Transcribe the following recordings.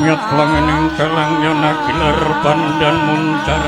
Nyat langening kalang yana gilar pandan muncar.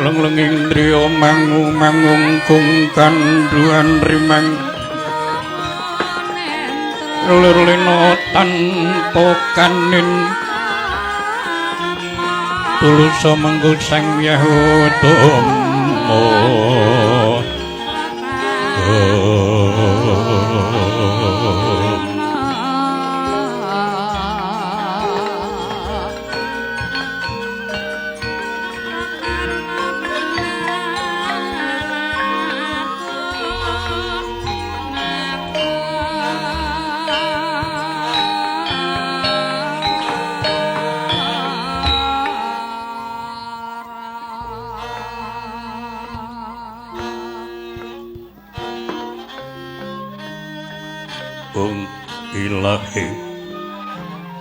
Leng-lenging driya mangu-mangung kung kanduan rimang lur lena tanpa kanin tulus mengko Sang Yahutama.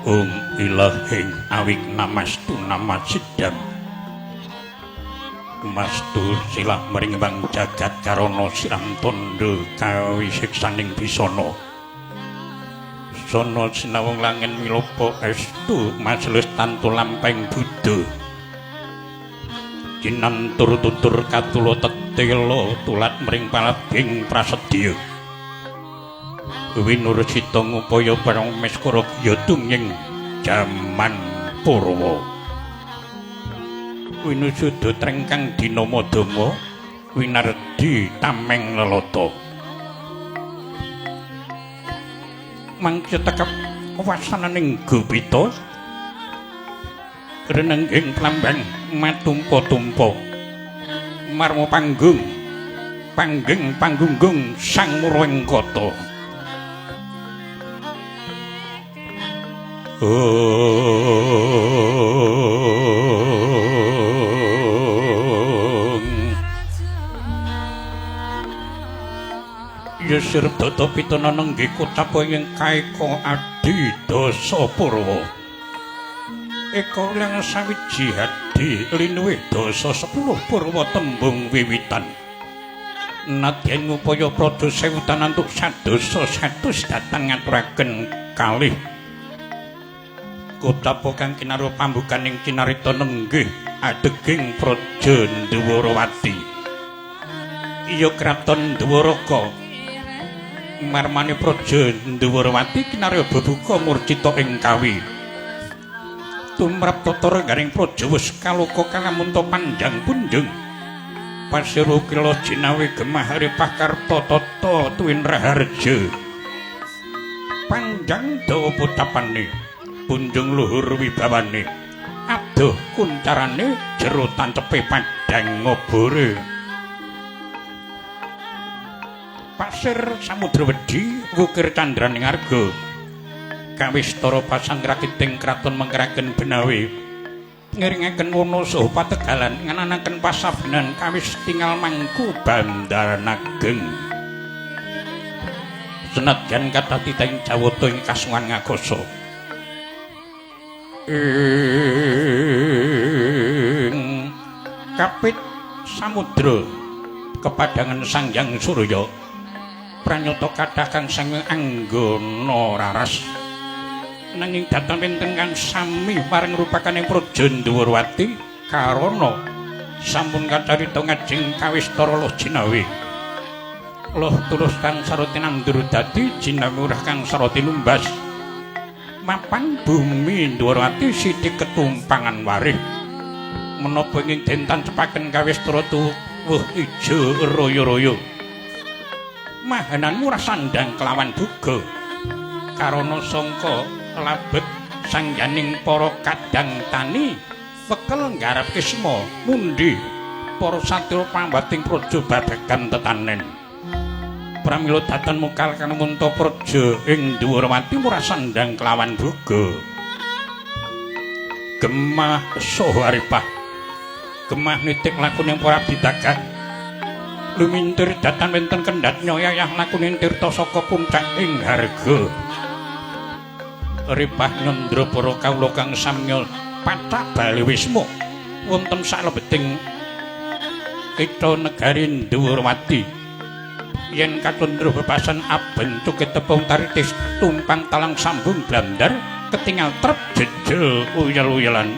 Om ilahing awik namastu namasidam mastu silah meringbang jagat karana siram tondo kawisiksaning bisana Wibiksana sinawung langen milopo estu majelis tantu lampeng Buddha. Kinantur tutur katula tetela tulat mring palabing prasedya. Winursita ngupaya parang meskara gya tunging jaman Purwa. Winusuda trengkang dina madama winardi tameng lelata. Mangke tekep wasananing gupita renengging plambang matumpa-tumpa marma panggung panggeng panggunggung sang murwengkata. Yesir data pitana nenggih kutapa ing kaeka adi dasa purwa. Eka lang sawiji hadi linuwih dasa 10 purwa tembung wiwitan. Nadyan ngupaya praja sewutan antuk sadasa satus datan ngaturaken kalih. Kutapa kang kinaruh pambukaning kinarita nenggih adeging praja Ndwarawati. Iya kraton Dwaraka. Marmane praja Ndwarawati kinarya bebuka murcita ing kawi. Tumrap tata rengganing praja wis kaloka kalamunta panjang punjung. Pasir ukila jinawi gemah ripah karta tata tuwin raharja. Panjang dawa putapane, punjung luhur wibawane. Adoh kuncarane jero tancepe padhang ngobore. Pasir samudra wedi wukir candraning arga. Kawistara pasang rakiting kraton mengkeraken benawi. Ngiringaken wana saha pategalan ngananaken pasabenan kawis tingal mangku bandanageng. Senadyan kathah titahing jawata ing kasungan ngakasa. Ing kapit samudra kepadangan Sang Hyang Surya pranyata kathah kang sang anggana raras. Nanging datan wonten kang sami marang rupakaning praja Ndwarawati karana sampun kacarita ngajeng kawistara loh jinawi. Loh tulus kang sarati nandur dadi jinawi urah kang sarati numbas. Mapan bumi Ndwarawati sithik ketumpangan warih. Menapa ing den tancepaken kawistara tuwuh ijo royo-royo. Mahanan murah sandang kelawan duga. Karana sangka labet sangyaning para kadang tani pekel nggarap kisma mundi para satya pambating praja babagan tetanen. Pramila datan mukal kanumunta praja ing Ndwarawati murah sandang kelawan duga. Gemah saha aripah. Gemah nitik lakuning para abdi dagang. Lumintir datan wonten kendhat nyoyayah lakuning tirta saka puncak ing harga. Ripah nyandra para kawula kang samya pacak bali wisma wonten salebeting kitha negari Ndwarawati. Yen kacandra bebasan abentuke tepung taritis tumpang talang sambung blandar ketingal trep jejel uyel-uyelan.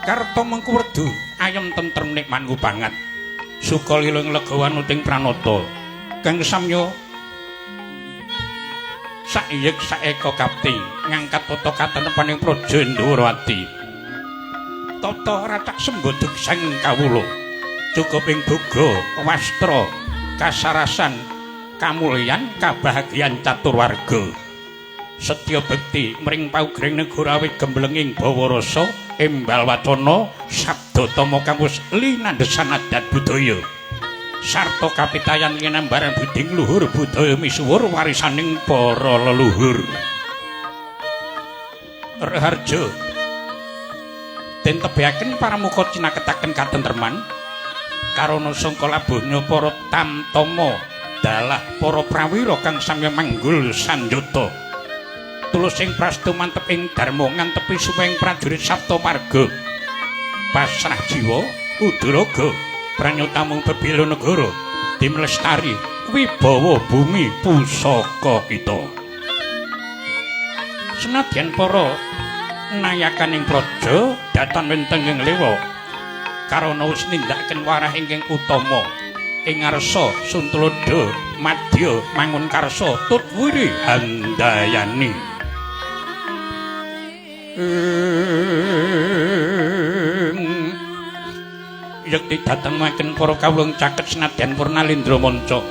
Karta mengku werdu ayem tentrem nikman banget. Suka lila ing legawan uting pranata kang samya saiyek saeka kapti ngangkat tata katenepaning praja Ndwarawati. Tata racak sembodeg sang kawula cukup ing boga wastra kasarasan kamulyan kabahagian catur warga. Setya bekti mring paugring negara awit gemblenging bawa rasa embal wacana sabda tama kampus linandhesan adat budaya sarta kapitayan linambaran buding luhur budaya misuwur warisaning para leluhur. Raharja den tebihaken paramuka cinaketaken katentreman karana sangka labuhnya para tamtama dalah para prawira kang samya manggul sanjata. Tulus ing prastu mantep ing dharma ngantepi sumeng prajurit sapta marga. Pasrah jiwa Uduraga pranyata mung bebela negara dimlestari wibawa bumi pusaka kita. Senadyan para nayakaning praja datan wonten ing lewa karana wis nindakaken warah ingkang utama ing ngarsa Suntuladha madya mangun karsa tut wuri handayani. Yekti dhateng maken para kawula caket senadyan Purnalendra manca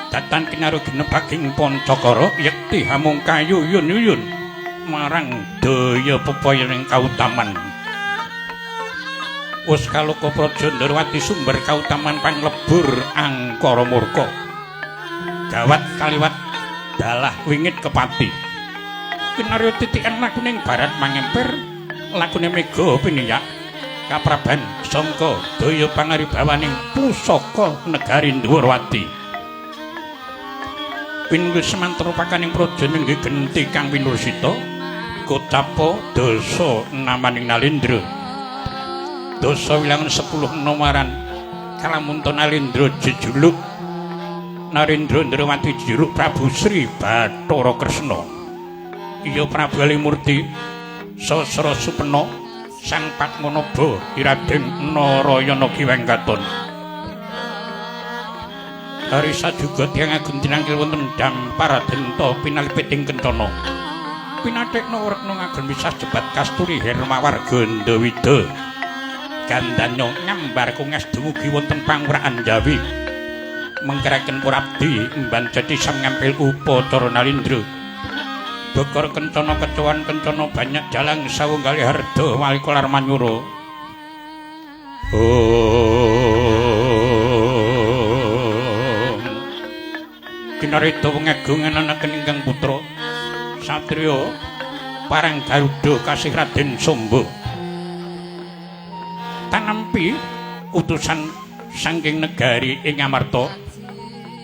datan kinaru genepaging pancakara yekti hamung kayuyun-yuyun marang daya pepayaning kautaman. Wis kaloka praja Ndorowati sumber kautaman panglebur angkara murka gawat kaliwat dalah wingit kepati. Kinarya titikan lakuning barat mangemper lakune mega piniyak kapraban sangka daya pangaribawaning pusaka negari Ndorowati. Pinwis semantra pakaning praja nenggih genti kang winursita kocapa dasa namaning Nalendra. Dasa wilangan 10 nomaran kalamunta Nalendra jejuluk Narendra Ndrawati jejuluk Prabu Sri Bathara Kresna. Iya Prabu Alimurti Sasra Supena Sang Padmanaba Iraden Narayana Kiweng Katon. Harisa juga tiyang agung tinangkil wonten dampar denta pinalipiting kencana. Pinathekna wrekna ngagem misah jebat kasturi hermawar gandawida. Gandanya ngambar kungas dumugi wonten panguraan Jawi. Mengkeraken purabdi emban jati sam ngampil upacara Nalindra. Bekor kencana kecuan kencana banyak jalang sawunggali harda walikolar manyura. Kinarita wengagung ananaken ingkang putra satriya parang Garuda kasih Raden Samba. Tanampi utusan saking negari ing Amarta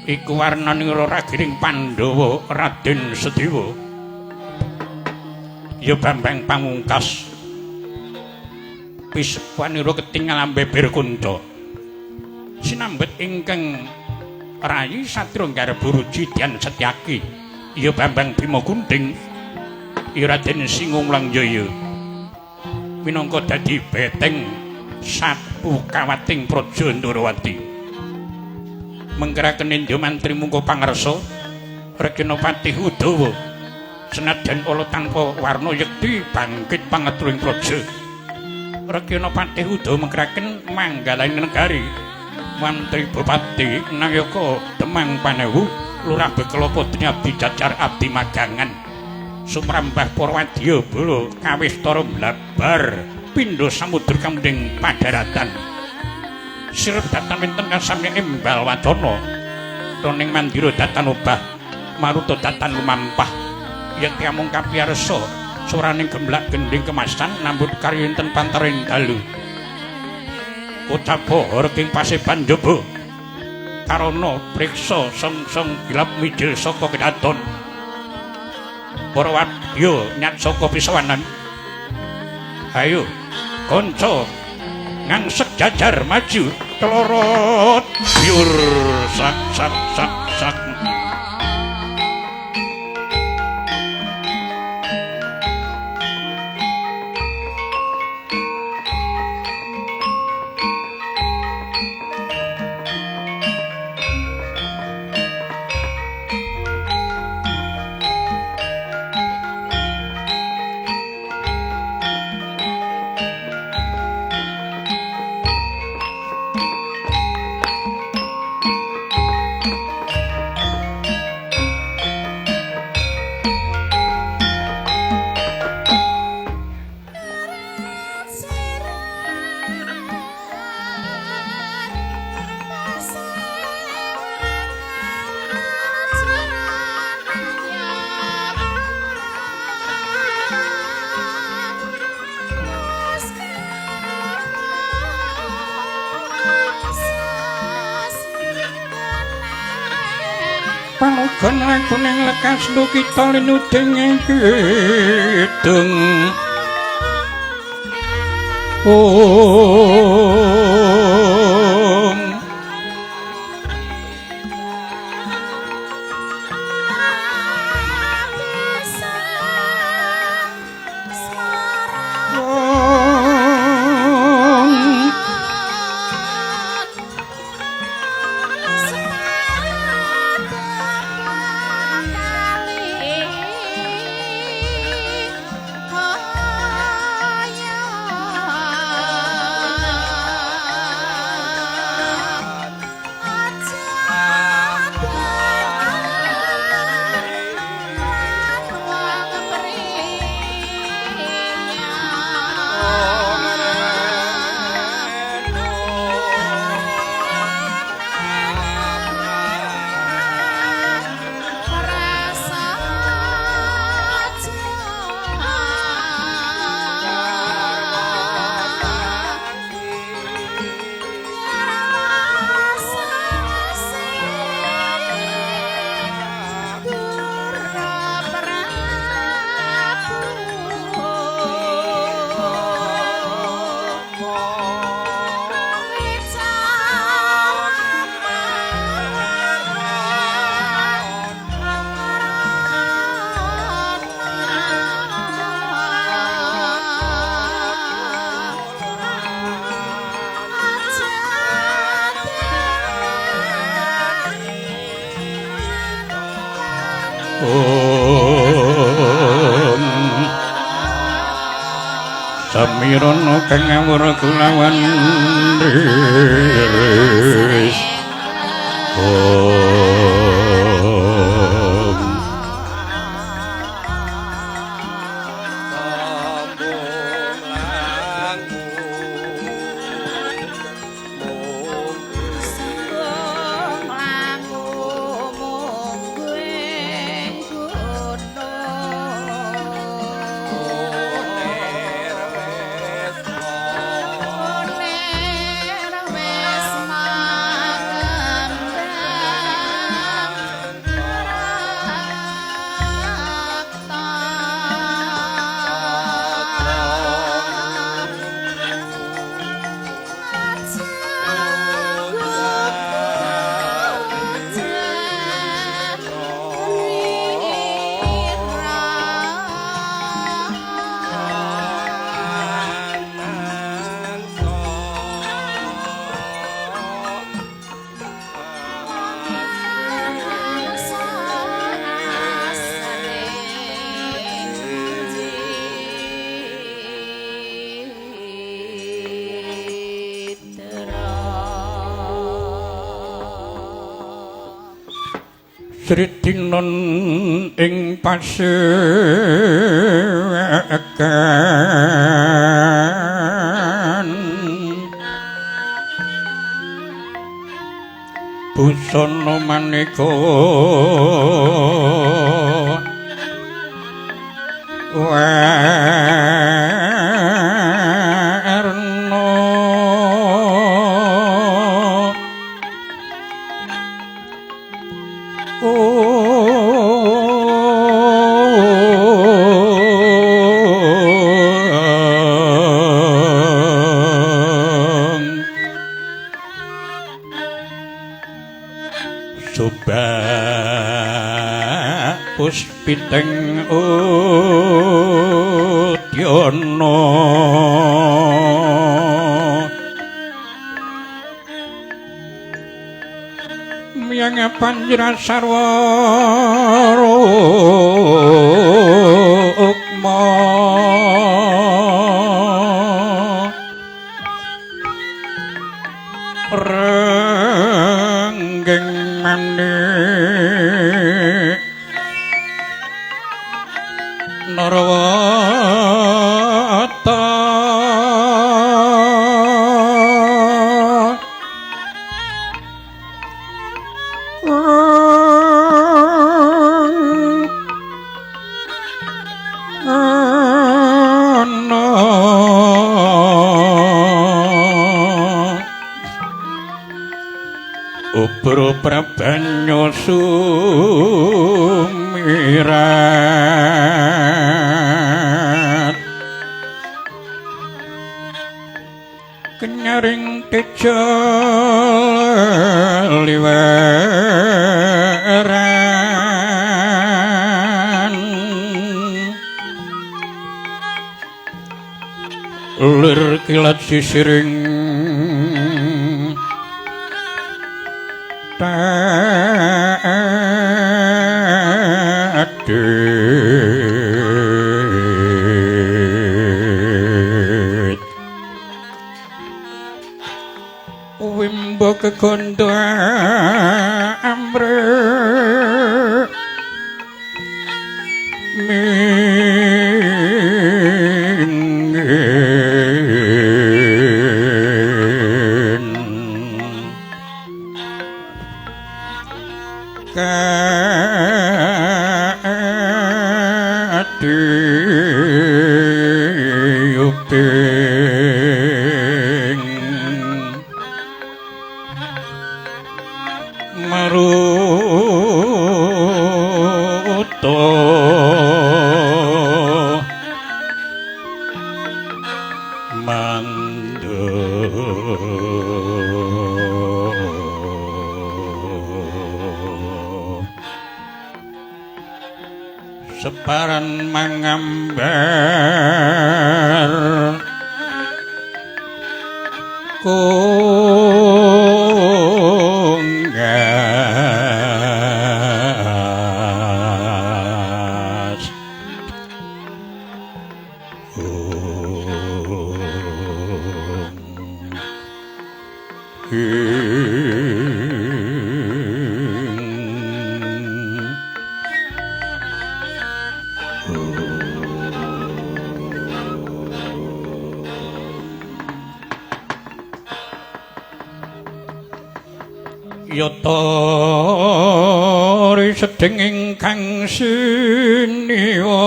iku warnanira ragiring Pandhawa Raden Sedewa. Ya Bambang Pamungkas pisepanira ketingal beber kunca. Sinambet ingkang rayi satria nggarba ruji dian Setyaki. Ya Bambang Bima Gunting ya Raden Singunglang Jaya minangka dadi beteng sapu kawating praja Ndorowati. Mengkeraken Indya Mantri mungko pangarsa Regina Patih Udawa senadyan ala tanpa warna yekti bangkit pangetruing praja. Regina Patih Udawa mengkeraken manggalaning negari Mantri Bupati Nayaka Demang Panewu Lurah Bekelopo Abdi Jajar Abdi Magangan sumrambah para wadya bala kawistara blabar pindha samudra kamundhing padaratan. Sirep datan wonten kasamya embal wacana roning mandira datan obah maruta datan lumampah yekti amung kapiyarsa suraning gemblak gendhing kemasan nambut karya enten pantaring dalu. Kocapa reking paseban njaba karana priksa song-song gilap mijil saka kedaton. Para wadya nyat saka pisawanan. Ayo kanca ngangsek jajar maju telorot biur sak sak sak sak. Palogon lakuning lekas lukita linuding ing kidung. Om. Samirana kang ngawur kulawan ris. Om. Sritinon ing pasekan busana maneka warna Subak puspiteng udyana miyang panjra sarwa rukma renggeng manik Narawata Ubro prabanyo sumirat. tejo liweran lir kilat sisiring tadit wimbo kegondo amre mingin kadiyuping maruta mando separan mangambar kunggas Yata risedhing ingkang siniwa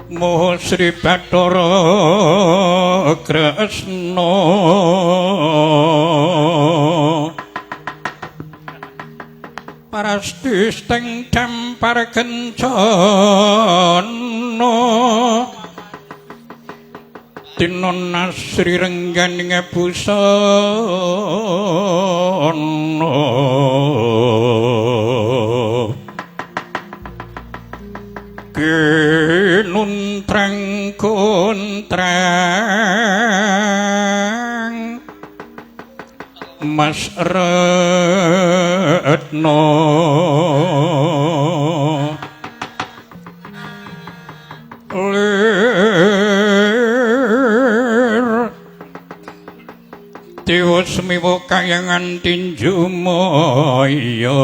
Moho Sri Bathara Kresna Parasti steng dampar kencana Dina nasri rengganing busana Kinuntrang kontrang Mas Retno Lir Dewa semiwa kayangan tinju maya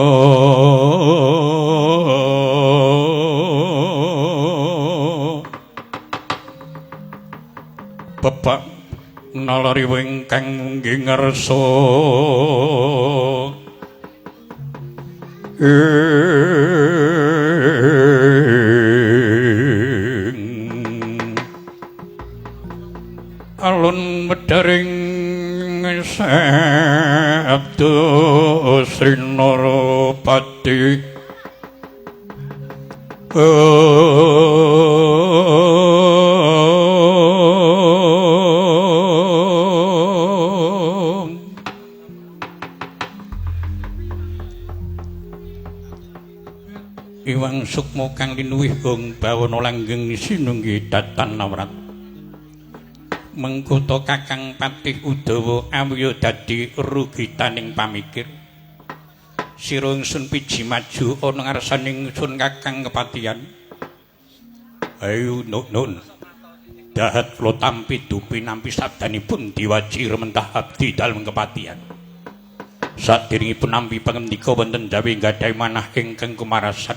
Bebak nalari wingkang munggih ngarsa alun medaring sabda Sri Narapati Iwang sukma kang linuwih gong bawana langgeng sinunggi datan nawrat mengkota Kakang Patih Udawa awya dadi rugitaning pamikir sira ingsun piji maju ana ngarsaning ingsun Kakang Kepatihan. Ayo nun dahat kula tampi dupi nampi sabdanipun diwaji rementah abdi dalem kepatihan. Saderengipun nampi pangendika wonten dawuh nggadahi manah ingkang kumarasan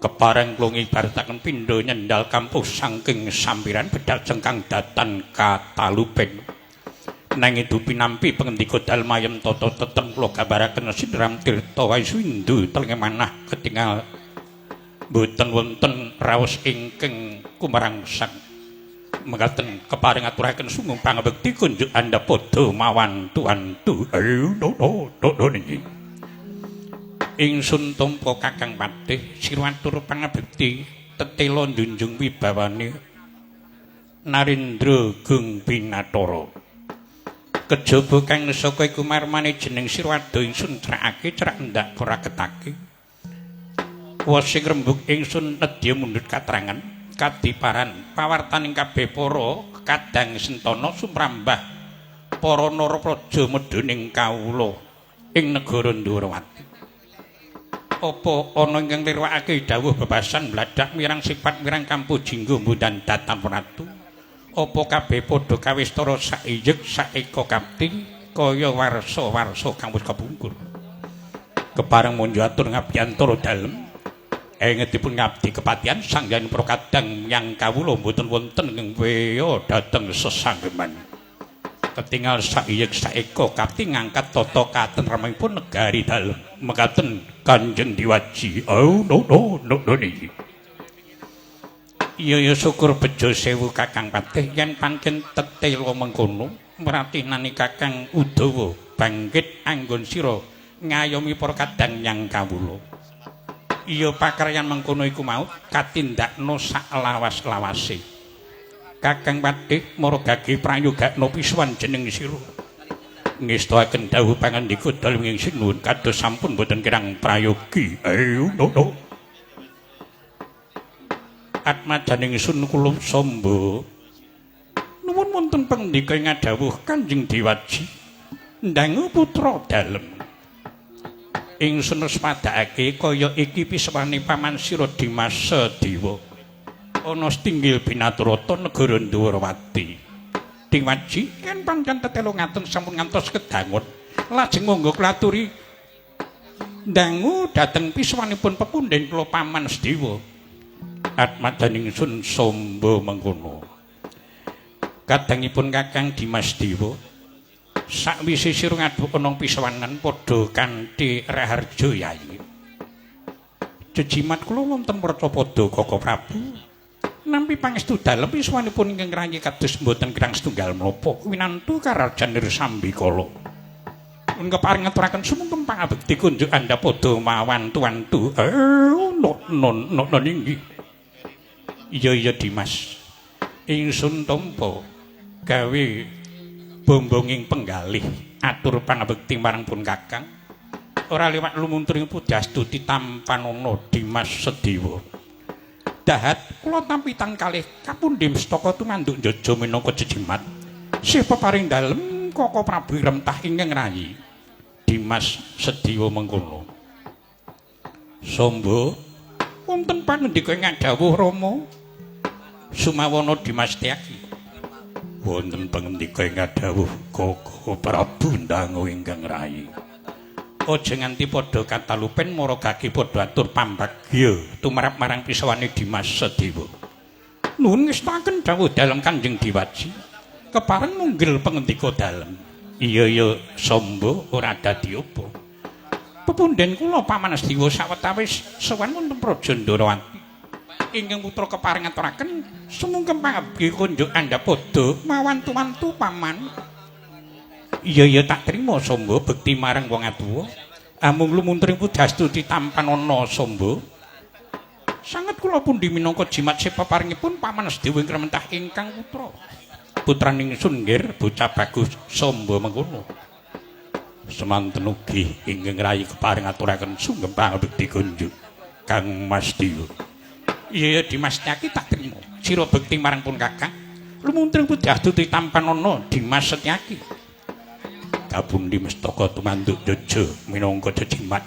kepareng kula ngibarataken pindha nyendal kampuh saking sampiran bedal cengkang datan katalupen. Nanging dupi nampi pangendika dalem ayem tata tetem kula gambaraken sinram tirta waiswindu telenge manah ketingal boten wonten raos ingkang kumarangsang. Mekaten kepareng aturaken sungguh pangabekti kunjuk andhapada mawantu-wantu. Ayo do do do niki. Ingsun tampa Kakang Patih sira atur pangabekti tetela njunjung wibawane Narendra Gung Binatara. Kejaba kang saka iku marmane jeneng sira ado ingsun crakake crak ndak koraketake. Wosing rembug ingsun nedya mundhut katrangan kadiparan pawartaning kabeh para kadang sentana sumrambah para narapraja medhuning kawula ing negara Ndhurawati. Apa ana ingkang nirwakake dawuh bebasan bladhak mirang sifat mirang kampuh jinggo mbudan datan ratu? Apa kabeh padha kawistara saiyek saeka kapti kaya warsa-warsa kang wis kepungkur? Kepareng monjo atur ngabiyantara dalem engetipun ngabdi kepatihan sanggan para kadang yang kawula mboten wonten ing weya dhateng sesanggeman. Ketingal saiyek saeka kapti ngangkat tata katentremipun negari dalem. Mekaten Kanjeng Diwaji. Oh no no no no niki. Iya ya syukur bejo sewu Kakang Patih yen pancen tetela mengkono mratinani Kakang Udawa bangkit anggon sira ngayomi para kadang nyang kawula. Iya pakaryan mengkono iku mau katindakno saklawas-lawase. Kakang Patih maragage prayogakna pisuwan jeneng sira. Ngestoaken dawuh pangandika dalem ing sinuwun kados sampun boten kirang prayogi. Ayo no no. Atmajaning sun kula samba. Nuwun wonten pangandika ing dawuh Kanjeng Dewaji. Ndangu putra dalem. Ingsun wis padhakake kaya iki pisuwane paman sira Dimas Sedewa. Ana setinggil Binaturata negara Ndhurawati. Diwaji yen pancen tetelo ngaten sampun ngantos kedangun. Lajeng monggo kula aturi ndangu dhateng pisuwanipun pepundhen kula paman Sedewa. Atmajaning sun samba mengkono. Kadangipun Kakang Dimas Dewa sakwise sira ngadhep ana pisuwanan padha kanthi raharja yayi. Jejimat kula wonten Mracapada Kaka Prabu. Nampi pangestu dalem pisuwanipun ingkang rayi kados mboten kirang setunggal menapa winantu karajan Sambikala. Kepareng ngaturaken sumungkem pangabekti kunjuk andhapada mawantu-wantu. No no no no inggih. Iya iya Dimas. Ingsun tampa gawe bombonging penggalih atur pangabekti marang pun Kakang. Ora liwat lumunturing pujastuti tampanana Dimas Sedewa. Dahat kula tampi tang kalih kapundhi mestaka tumanduk njaja minangka jejimat. Sih peparing dalem Kaka Prabu remtah ingkang rayi. Dimas Sedewa mengkono. Samba wonten pangendika ing dawuh Rama. Sumawana Dimas Tyaki. Wonten pangendika ing dawuh Kaka Prabu ndangu ingkang rayi. Aja nganti padha katalupen maragage padha atur pambagya tumrap marang pisawane Dimas Sedewa. Nuwun ngestaken dawuh dalem Kanjeng Diwaji. Kepareng munggil pangendika dalem. Iya iya Samba ora dadi apa. Pepundhen kula Paman Sedewa sawetawis sowan wonten Praja Ndharawati. Ingkang putra kepareng ngaturaken sumungkem pangabdi kunjuk andhapada mawantu-wantu paman. Iya iya tak trima Samba bekti marang wong atuwa. Amung lumunturing pujastuti tampanana Samba. Sanget kula pundi minangka jimat sepaparingipun Paman Sedewa ing rementah ingkang putra. Putraning ingsun nggir bocah bagus Samba mengkono. Semanten ugi ingkang rayi kepareng aturaken sungkem pangabekti kunjuk Kang Mas Dewa. Iya iya Dimas Tyaki tak trima. Sira bekti marang pun Kakang. Lumunturing pujastuti tampanana Dimas Setyaki. Kapundi mestaka tumanduk njaja minangka jejimat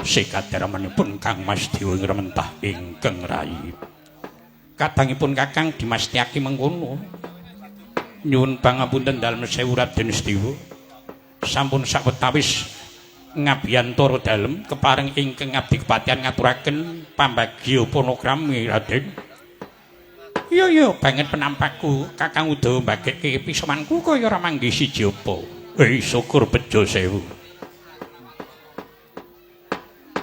sekadaramanipun Kang Mas Dewa ing rementah ingkang rayi. Kadangipun Kakang Dimas Tyaki mengkono. Nyuwun pangapunten dalem sewu Raden Sedewa. Sampun sawetawis ngabiyantara dalem kepareng ingkang ngabdi kepatihan ngaturaken pambagya panakrami Raden. Iya iya banget penampakku Kakang Udawa mbagekke pisamanku kaya ora manggih siji apa. Syukur bejo sewu.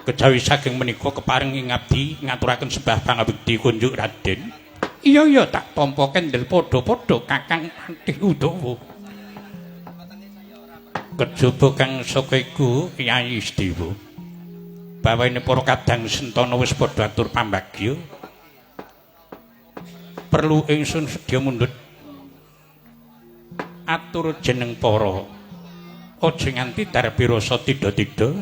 Kejawi saking menika kepareng ing ngabdi ngaturaken sembah pangabekti kunjuk Raden. Iya iya tak tampa kendel padha-padha Kakang Patih Udawa. Kejaba kang saka iku Kyai Sedewa. Bawane para kadang sentana wis padha atur pambagya. Perlu ingsun sedya mundhut atur jeneng para. Aja nganti darbi rasa tidha-tidha.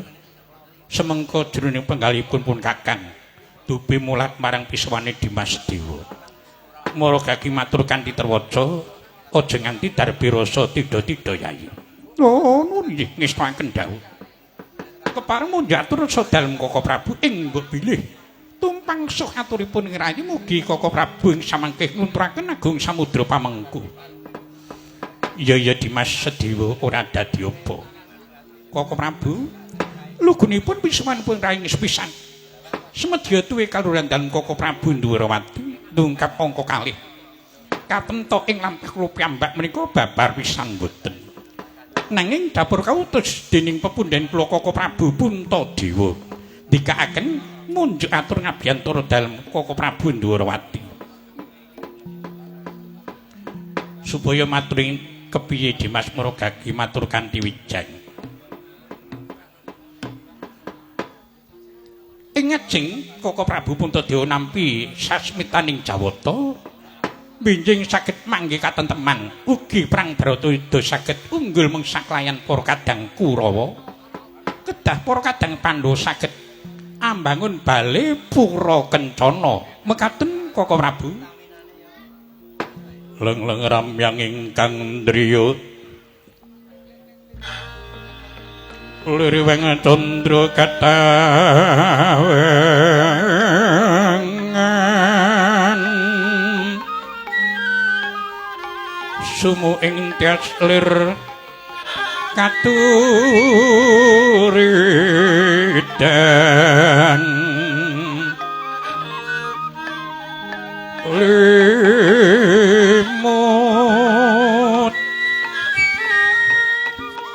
Semengko jroning penggalipun pun Kakang dupi mulat marang piswane Dimas Dewa. Maragaki matur kanthi terwaca, aja nganti darbi rasa tidha-tidha Yayi. Oh, nun nggih ngestakaken dawuh. Kepareng mundhak atur rasa dalem Koko Prabu ing mbok bilih tumpang suh aturipun ngrayi mugi Koko Prabu ing samangke nglunturaken agung samudra pamengku. Iya iya Dimas Sedewa ora dadi apa. Koko Prabu lugunipun pisuwanipun rayi sepisan. Semedya tuwe kaluhuran dalem Koko Prabu Ndhuwarawati ndungkap angka kalih. Katemto ing lampah kula piyambak menika babar pisan boten. Nanging dapur kautus dening pepundhen kula Koko Prabu Puntadewa ndikakaken munjuk atur ngabiyantara dalem Koko Prabu Ndhuwarawati. Supaya maturing kepiye Dimas Maragaki matur kanthi wijang. Ing ngajeng Koko Prabu Puntadewa nampi sasmitaning Jawata benjing saged manggih katenteman ugi perang Bharatayuda saged unggul mengsak layan para kadang Kurawa. Kedah para kadang Pandhawa saged ambangun bale pura kencana. Mekaten Koko Prabu. Leng-leng ramyang ingkang ndriya liriweng candra katawengan sumu ing tias lir katuridan limut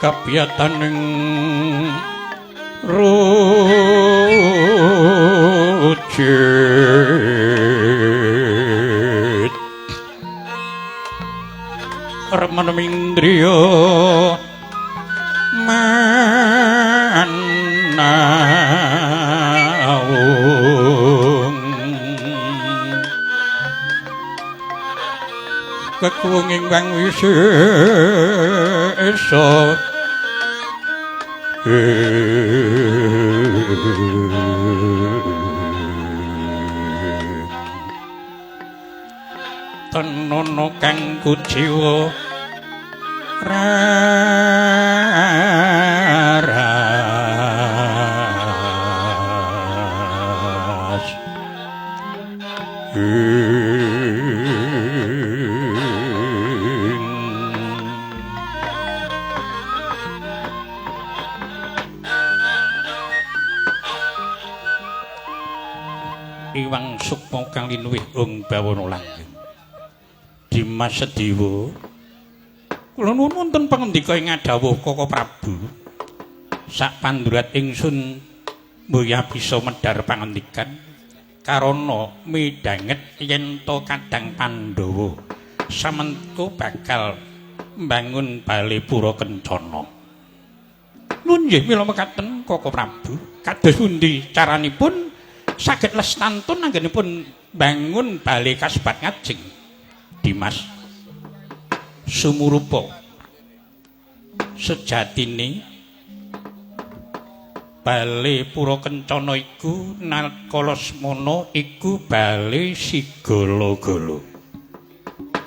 kapiyataning rucit remen indriya manaung kekuwunging wang wisesa tenono kang kuciwa raras Iwang sukma kang linuwih ung bawana langgeng. Dimas Sedewa, kula nuwun wonten pangendika ing ngadhawuh Koko Prabu. Sak pandurat ingsun mboya bisa medhar pangendikan karana midhanget yen to kadang Pandhawa samengko bakal mbangun bale pura kencana. Nun nggih mila mekaten Koko Prabu, kados pundi caranipun saged lestantun anggenipun bangun bale kasebat ngajeng? Dimas sumurupa sejatine bale pura kencana iku nalika semana iku bale sigala-gala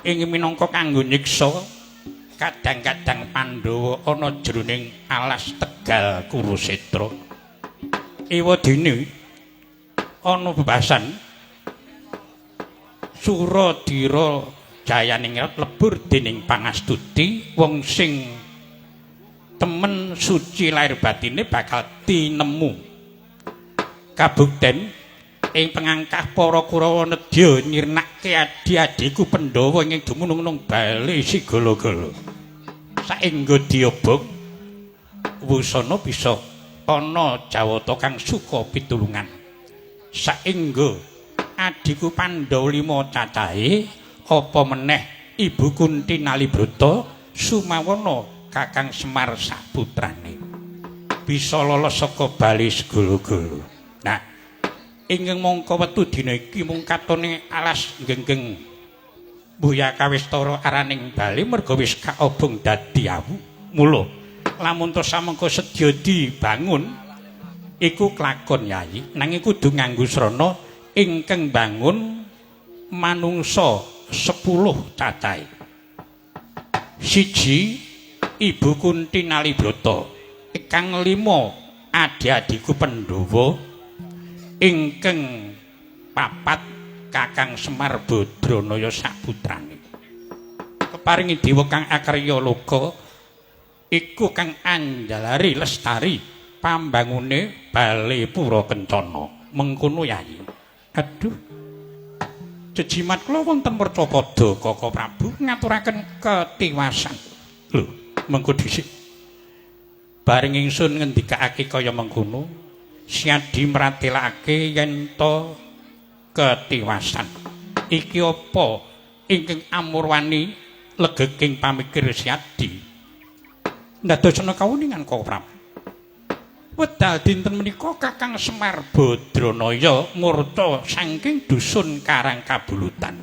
ing minangka kanggo nyiksa kadang-kadang Pandhawa ana jroning alas Tegal Kurusetra. Ewadene ana bebasan Suradira Jayaningrat lebur dening pangastuti wong sing temen suci lahir batine bakal tinemu. Kabukten ing pengangkah para Kurawa nedya nyirnake adi-adiku Pandhawa ing dumunung nang bale sigala-gala. Saengga diobong wusana bisa ana Jawata kang suka pitulungan. Saengga adhiku Pandhawa lima cacahe apa meneh Ibu Kunti Nalibrata sumawana Kakang Semar saputrane. Bisa lolos saka bali segala-gala. Nah, ingkang mangka wektu dina iki mung katone alas genggeng buya kawistara araning bali merga wis kaobong dadi awu. Mula lamun to samengko sedya dibangun iku klakon Yayi, nanging kudu nganggo srana ingkang bangun manungsa 10 cacahe. Siji Ibu Kunti Nalibrata, kang 5 adi-adiku Pandhawa, ingkang 4 Kakang Semar Badranaya saputrane. Keparingi dewa kang akarya loka iku kang anjalari lestari pambangune Bale Pura Kencana. Mengkono Yayi. Aduh. Jejimat kula wonten mercapada Kaka Prabu ngaturaken ketiwasan. Lho, mengko dhisik. Bareng ingsun ngendikake kaya mengkono, Siadi mratelake yen to ketiwasan. Iki apa ingkang amurwani legeking pamikir Siadi? Ndadosana kawuningan Kaka Prabu. Wedal dinten menika Kakang Semar Badranaya murta saking dusun Karang Kabulutan.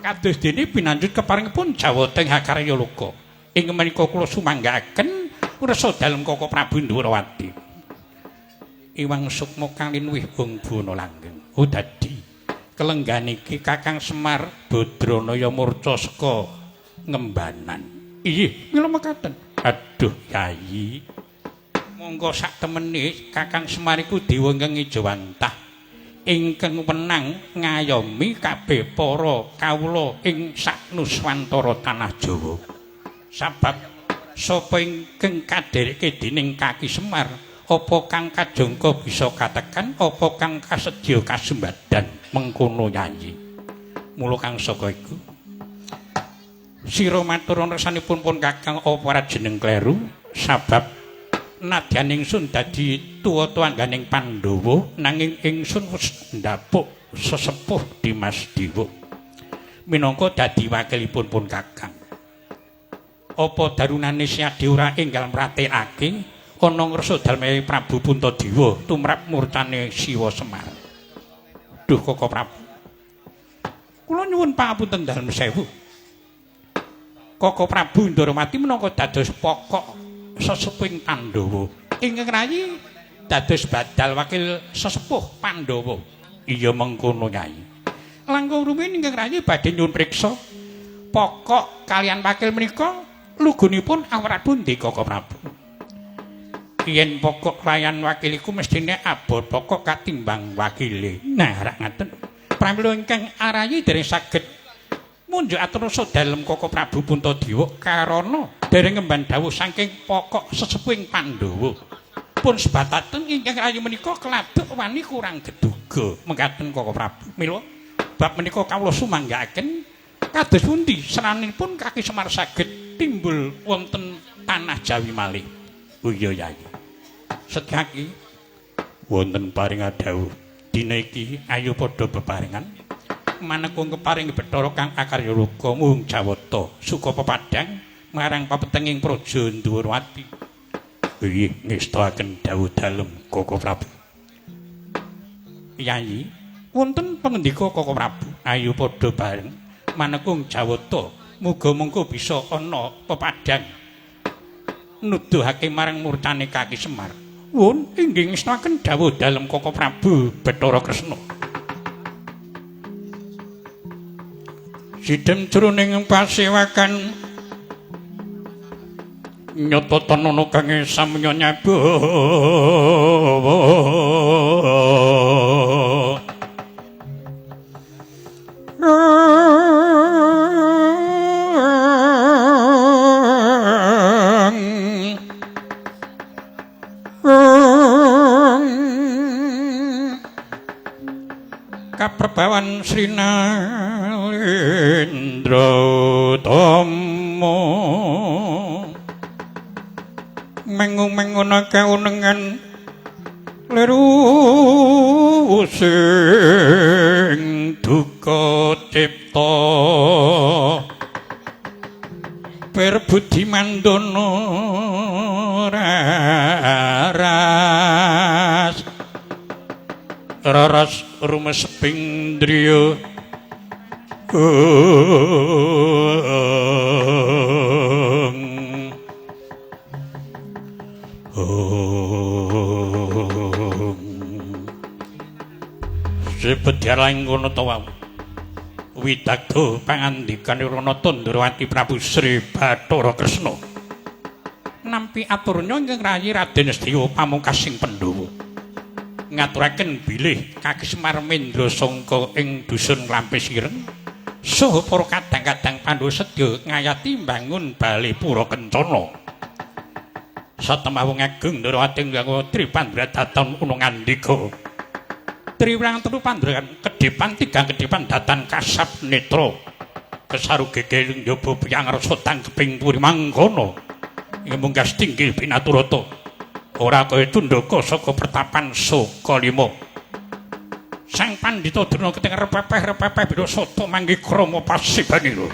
Kados dene pinanjut keparingipun Jawata ing Hakarya Loka. Ing menika kula sumanggaaken resa dalem Kaka Prabu Ndhurawati. Iwang sukma kang linuwih wong buwana langgeng. Oh dadi kelenggan iki Kakang Semar Badranaya murca saka Ngembanan. Inggih, mila mekaten. Aduh, Yayi. Monggo sak temene Kakang Semar iku dewa ingkang ngejawantah ingkang wenang ngayomi kabeh para kawula ing sak nuswantara tanah Jawa. Sabab sapa ingkang kadhereke dening Kaki Semar, apa kang kajangka bisa katekan, apa kang kasedya kasembadan mengkono Yayi. Mula kang saka iku sira matur resanipun pun Kakang apa ora jeneng kleru sabab nadyan ingsun dadi tuwa-tuwangganing Pandhawa nanging ingsun wis ndapuk sesepuh Dimas Dewa minangka dadi wakilipun pun Kakang. Apa darunane Siadi ora enggal mratekake ana ngrasa daleme Prabu Puntadewa tumrap murcane Siwa Semar. Duh Kaka Prabu, kula nyuwun pangapunten dalem sewu. Kaka Prabu Ndorowati minangka dados pokok sesepuhing Pandhawa. Ingkang rayi dados badal wakil sesepuh Pandhawa. Iya mengkono Yai. Langkung rumiyin ingkang rayi badhe nyuwun priksa pokok kalian wakil menika lugunipun awrat pundi Kaka Prabu? Yen pokok kalian wakil iku mestine abot pokok katimbang wakile. Nah, rak ngaten. Pramila ingkang arayi dereng saged munjuk atur rasa dalem Kaka Prabu Puntadewa karana dereng ngemban dawuh saking pokok sesepuhing Pandhawa. Pun sebataten ingkang rayi menika keladuk wani kurang geduga mekaten Kaka Prabu. Mila bab menika kawula sumanggaaken kados pundi seranipun Kaki Semar saged timbul wonten tanah Jawi malih. Oh iya Yayi. Setyaki wonten paring dawuh dina iki ayo padha bebarengan manekung keparing Bathara kang akarya loka mung Jawata suka pepadang marang papetenging praja Ndhuwurwati. Inggih ngestakaken dawuh dalem Kaka Prabu. Yayi, wonten pangendika Kaka Prabu, ayo padha bareng manekung Jawata muga-muga bisa ana pepadang nuduhake marang murcane Kaki Semar. Wun inggih ngestakaken dawuh dalem Kaka Prabu Bathara Kresna. Sidem jroning pasewakan nyata tanana kang samya nyabawa. Kaprabawan Sri Nalendra Tama mengu-menguna kaunengan liru sing duka cipta perbudi mandono raras. Raras rumeseping driya. Sebedyalang ngono ta wau. Widagda pangandikane Ranata Ndrawati Prabu Sri Bathara Kresna. Nampi aturnya ingkang rayi Raden Setiya pamungkasing Pandhawa. Ngaturaken bilih Kaki Semar Mendra Sangka ing dusun Klampis Ireng saha para kadang-kadang Pandhawa sedya ngayati mbangun bale pura kencana. Satemah wong agung Ndrawati nganggo Tripandra datan una ngandika. Triwlang telu pandheran kedhepan tigang kedhepan datan kasap netra kesaru geger njaba piyang rasa tangkeping puri mangkono ing munggas tinggil pinaturata ora kaya tundaka saka pertapan Sukalima. Sang Pandhita Drona keteng repepeh-repepeh biro sata manggi krama pasibanira.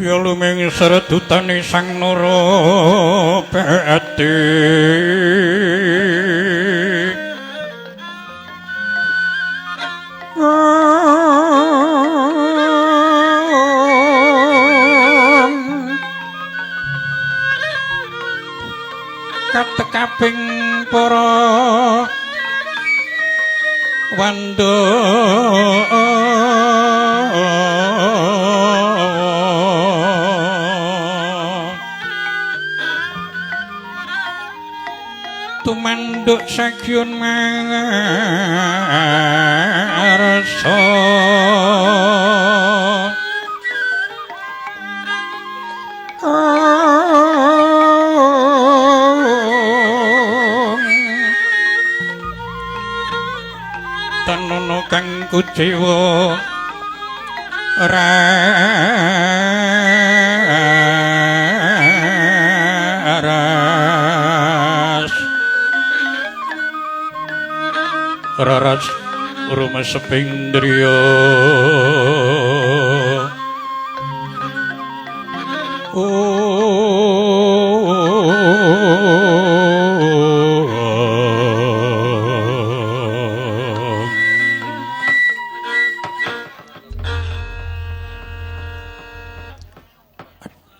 Kya luming sredutane Sang Narapati. Katekaping para wanda tumanduk sakyun marsa kuciwa raras raras rumeseping driya.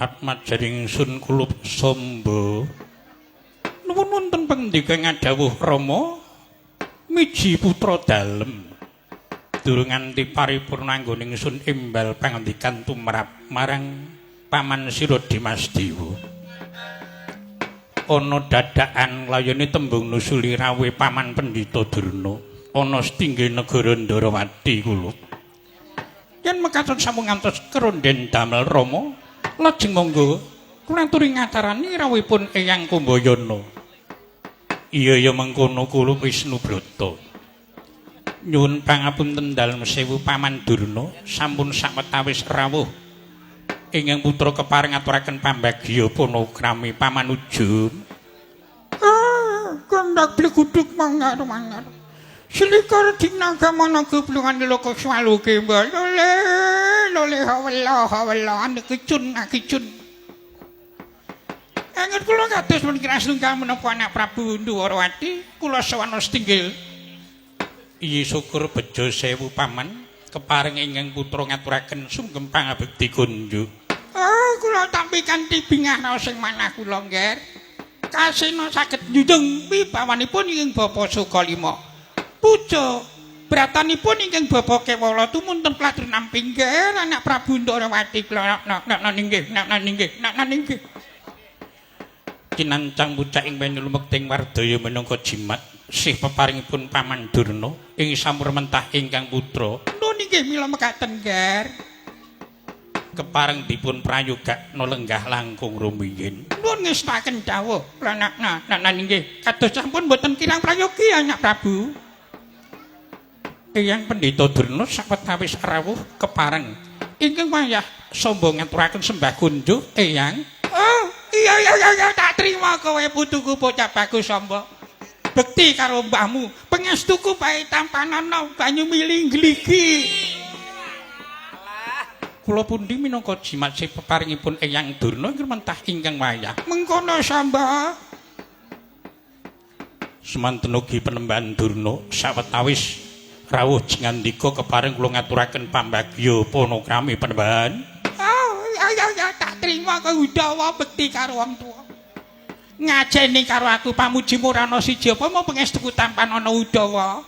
Atmajaring sun kulup sombo nuwun wonten pangandika ngadhawuh Rama miji putra dalem durung nganti paripurna anggone ingsun imbal pangandikan tumrap marang paman sira Dimas Dewa. Ana dadakan layone tembung nusuli rawuhe paman Pendhita Durna ana setinggi negara Ndarawati kula. Yen mekaten sampun ngantos keronden damel Rama, lajeng monggo kula aturi ngacarani rawuhipun Eyang Kumbayana. Iya ya mengkono kula Wisnubrata. Nyuwun pangapunten dalem sewu paman Durna sampun sawetawis rawuh ingkang putra kepareng ngaturaken pambagya panakrami paman Ujum. Kendak bleguduk mangar-mangar. Selikur dina gamana geblungan loka swalu kembal. Lole lole hawala hawala kicun kicun. Anget kula kados pun kiras tunggal menapa anak Prabu Ndwarawati kula sawana setinggil. Iya syukur bejo sewu paman kepareng ingkang putra ngaturaken sungkem pangabekti kunjuk. Oh kula tampi kanthi bingah raos ing manah kula nggih. Kasena saged njunjung wibawanipun ingkang Bapa Sukalima. Puja bratanipun ingkang Bapa Kewala tumunten pelatur nampi nggih anak Prabu Ndwarawati kula nak nak nggih nak nggih nak nggih. Cinancang pucak ing peni lumekting wardaya minangka jimat sih peparingipun paman Durna ing sampur mentah ingkang putra. Nun inggih mila mekaten nggih. Kepareng dipun prayogakna lenggah langkung rumiyin. Nun ngestaken dawuh nak nak nggih kados sampun mboten kirang prayogi anak Prabu. Eyang Pendhita Durna sawetawis rawuh kepareng ingkang wayah samba ngaturaken sembah kunjuk Eyang. Oh iya iya iya tak terima kowe putuku bocah bagus samba. Bekti karo mbahmu, pangestuku bae tampanana banyu mili gligi. Kula pundi minangka jimat sih peparingipun Eyang Durna ingkang mentah ingkang wayah. Mengkono samba. Semanten ugi penembahan Durna sawetawis rawuh jengandika kepareng kula ngaturaken pambagya panakrami penembahan. Oh iya iya tak terima kowe udawa bekti karo wong tuwa. Ngajeni karo aku pamujimu ora ana siji apa mau pangestuku tampan ana udawa.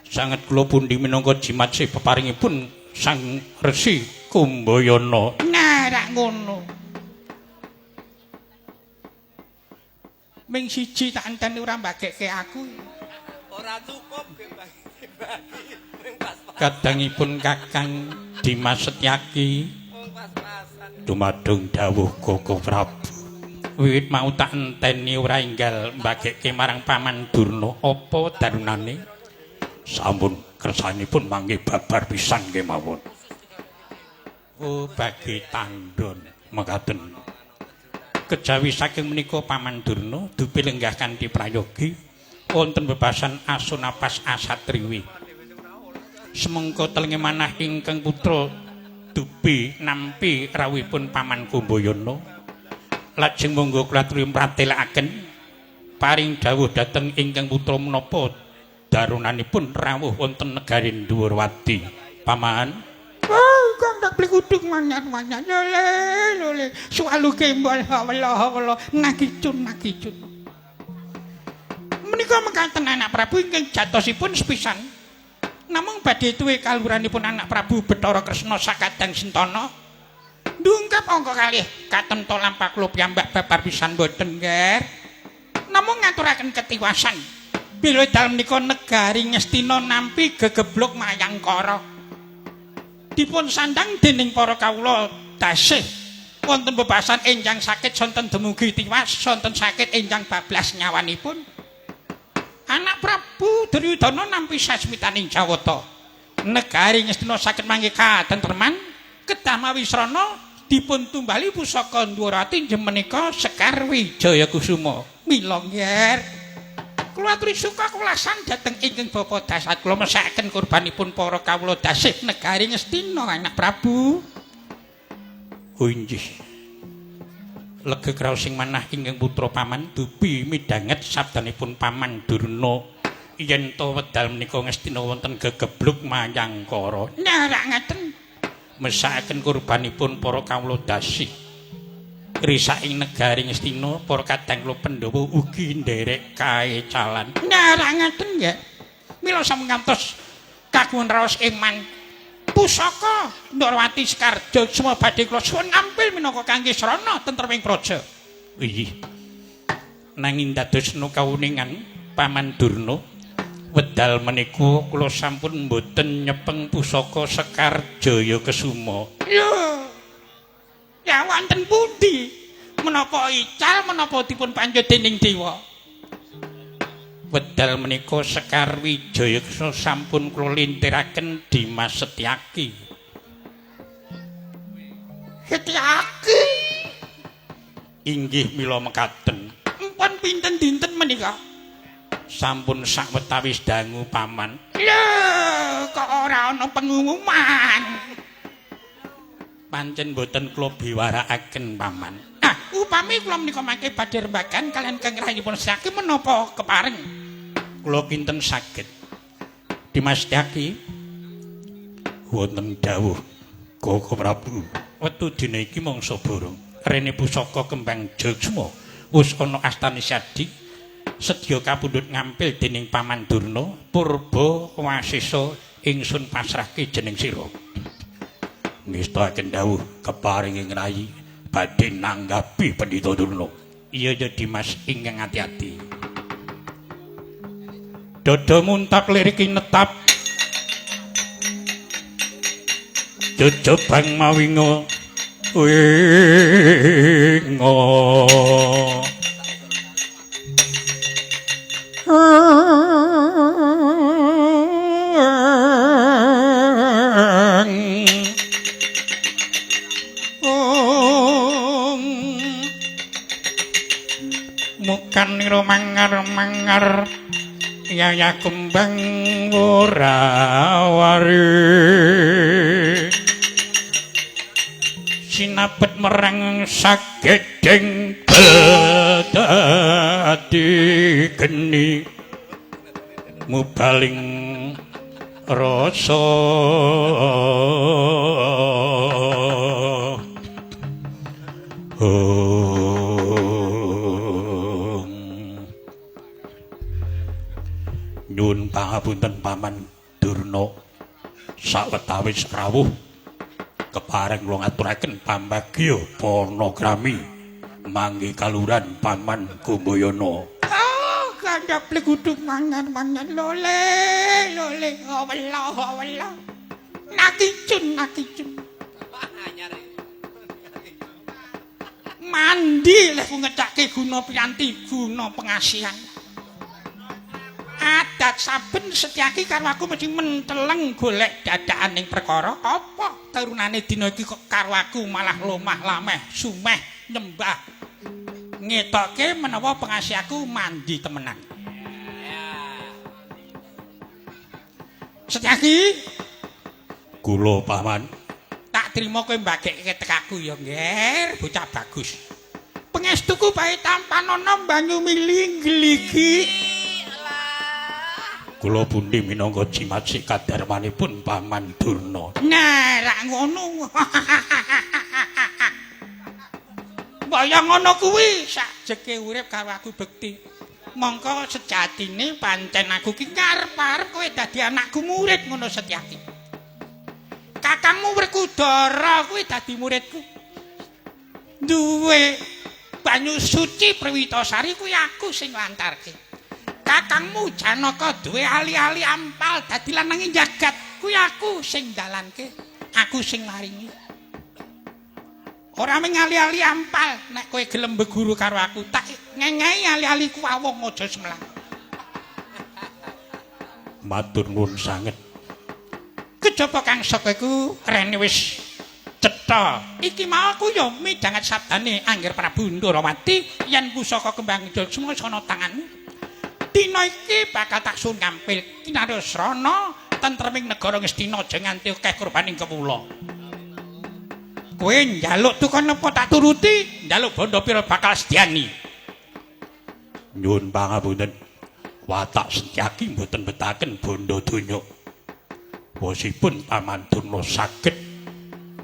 Sanget kula pundi minangka jimat sih peparingipun Sang Resi Kumbayana. Nah rak ngono. Ming siji tak enteni ora mbagekke aku. Ora cukup bagi-bagi ming pas-pasan. Kadangipun Kakang Dimas Setyaki dumadung dawuh Koko Prabu. Wiwit mau tak enteni ora enggal mbagekke marang paman Durna apa darunane? Sampun kersanipun mangke babar pisan kemawon. Oh bagi tandon mekaten. Kejawi saking menika paman Durna dupi lenggah kanthi prayogi wonten bebasan asunapas asatriwi. Semengko telenge manah ingkang putra dupi nampi rawuhipun paman Kumbayana. Lajeng monggo kula aturi mratelakaken paring dawuh dhateng ingkang putra menapa darunanipun rawuh wonten negari Ndhuwurwati. Paman. Oh, kang tak plikuduk manyar-manyar. Lole, lole, suwalu gembol hawala hawala nakicun nakicun. Menika mekaten anak Prabu ingkang jatosipun sepisan. Namung badhe tuwe kaluhuranipun anak Prabu Bathara Kresna sakadang sentana. Ndungkap angka kalih katemto lampah kula piyambak babar pisan boten nggih. Namung ngaturaken ketiwasan. Bila dalem nika negari Ngastina nampi gegebluk Mayangkara. Dipun sandang dening para kawula dasih wonten bebasan enjang sakit sonten dumugi tiwas sonten sakit enjang bablas nyawanipun. Anak Prabu Duryudana nampi sasmitaning Jawata. Negari Ngastina saged mangke katentreman, kedah mawi srana dipun tumbali pusaka Ndwarawati inggih menika Sekar Wijaya Kusuma. Mila nger kula aturi suka kulasan dhateng ingkang Bapak Dasat kula mesakaken kurbanipun para kawula dasih negari Ngastina anak Prabu. Oh inggih. Lega kraos sing manah ingkang putra paman dupi midhanget sabdanipun Paman Durna yen to wedal menika Ngastina wonten gegebluk Mayangkara. Nah, rak ngaten. Mesakaken kurbanipun para kawula dasih. Risaking negari Ngastina para kadang kula Pandhawa ugi nderek kaecalan. Nah, rak ngaten nggih. Mila sampun ngantos kagungan raos iman pusaka Ndorowati Sekar Jayakusuma badhe kula suwun ngampil minangka kangge srana tentreming praja. Inggih. Nanging dadosna kawuningan Paman Durna wedal menika kula sampun mboten nyepeng pusaka Sekar Jayakesuma. Lho. Ya wonten pundi? Menapa ical menapa dipun panjut dening dewa? Wedal menika Sekar Wijayakesuma sampun kula lintiraken Dimas Setyaki. Setyaki? Inggih mila mekaten. Empun pinten dinten menika? Sampun sawetawis dangu paman. Lho, kok ora ana pengumuman? Pancen boten kula biwarakaken paman. Nah, upami kula menika mangke badhe rembagan kalian kang rahipun Setyaki menapa kepareng? Kula kinten saged. Dimas Setyaki wonten dawuh Koko Prabu. Wektu dina iki mangsa borong. Rene pusaka kembang Jayakusuma wis ana astane Sadi sedya kapundhut ngampil dening Paman Durna purba wasesa ingsun pasrahke jeneng sira. Ngestakaken dawuh keparing ing rayi badhe nanggapi Pendhita Durna. Iya ya Dimas ingkang ati-ati. Dada muntap lirik netap jejebang mawinga winga. Mukanira mangar-mangar yaya kembang ora wari sinapet merang sagedeng dadi geni mubaling rasa. Nyuwun pangapunten Paman Durna sawetawis rawuh kepareng kula ngaturaken pambagya panagrami mangke kaluran Paman Kumbayana. Oh, gandhap leguduk mangan-mangan lole lole wela wela. Nakicun nakicun. Mandi lek ngecake guna piranti guna pengasihan. Adat saben Setyaki karo aku mesti menteleng golek dadakan ning perkara apa tarunane dina iki kok karo aku malah lomah lameh sumeh nyembah ngetoke menawa pengasih aku mandi temenan. Setyaki kula paman tak trimo kowe mbagekke tekaku ya ngger bocah bagus. Pangestuku bae tampanana banyu mili gligi. Kula pundi minangka jimat sikadarmanipun Paman Durna. Nah, rak ngono. Mbaya ngono kuwi sakjeke urip karo aku bekti. Mongko sejatine pancen aku ki ngarep-arep kowe dadi anakku murid ngono Setyaki. Kakangmu Werkudara kuwi dadi muridku. Duwe banyu suci Perwitasari kuwi aku sing nglantarke. Kakangmu Janaka duwe ali-ali ampal dadi lanange jagat kuwi aku sing dalanke, aku sing maringi. Ora mung ali-ali ampal, nek kowe gelem beguru karo aku tak ngengehi ali-ali ku awong aja semlang. Matur nuwun sanget. Kejaba kang saka iku rene wis cetha. Iki mau aku ya midhanget sabdane Angger Prabu Ndorowati yen pusaka Kembang Jaya ana tanganmu. Dina iki bakal tak sun ngampil kinarya srana tentreming negara Ngastina aja nganti akeh korbaning kawula. Kowe njaluk tukon apa tak turuti, njaluk bondo pira bakal sedyani. Nyuwun pangapunten. Watak Setyaki mboten betaken bondo donya. Wosipun Paman Durna saged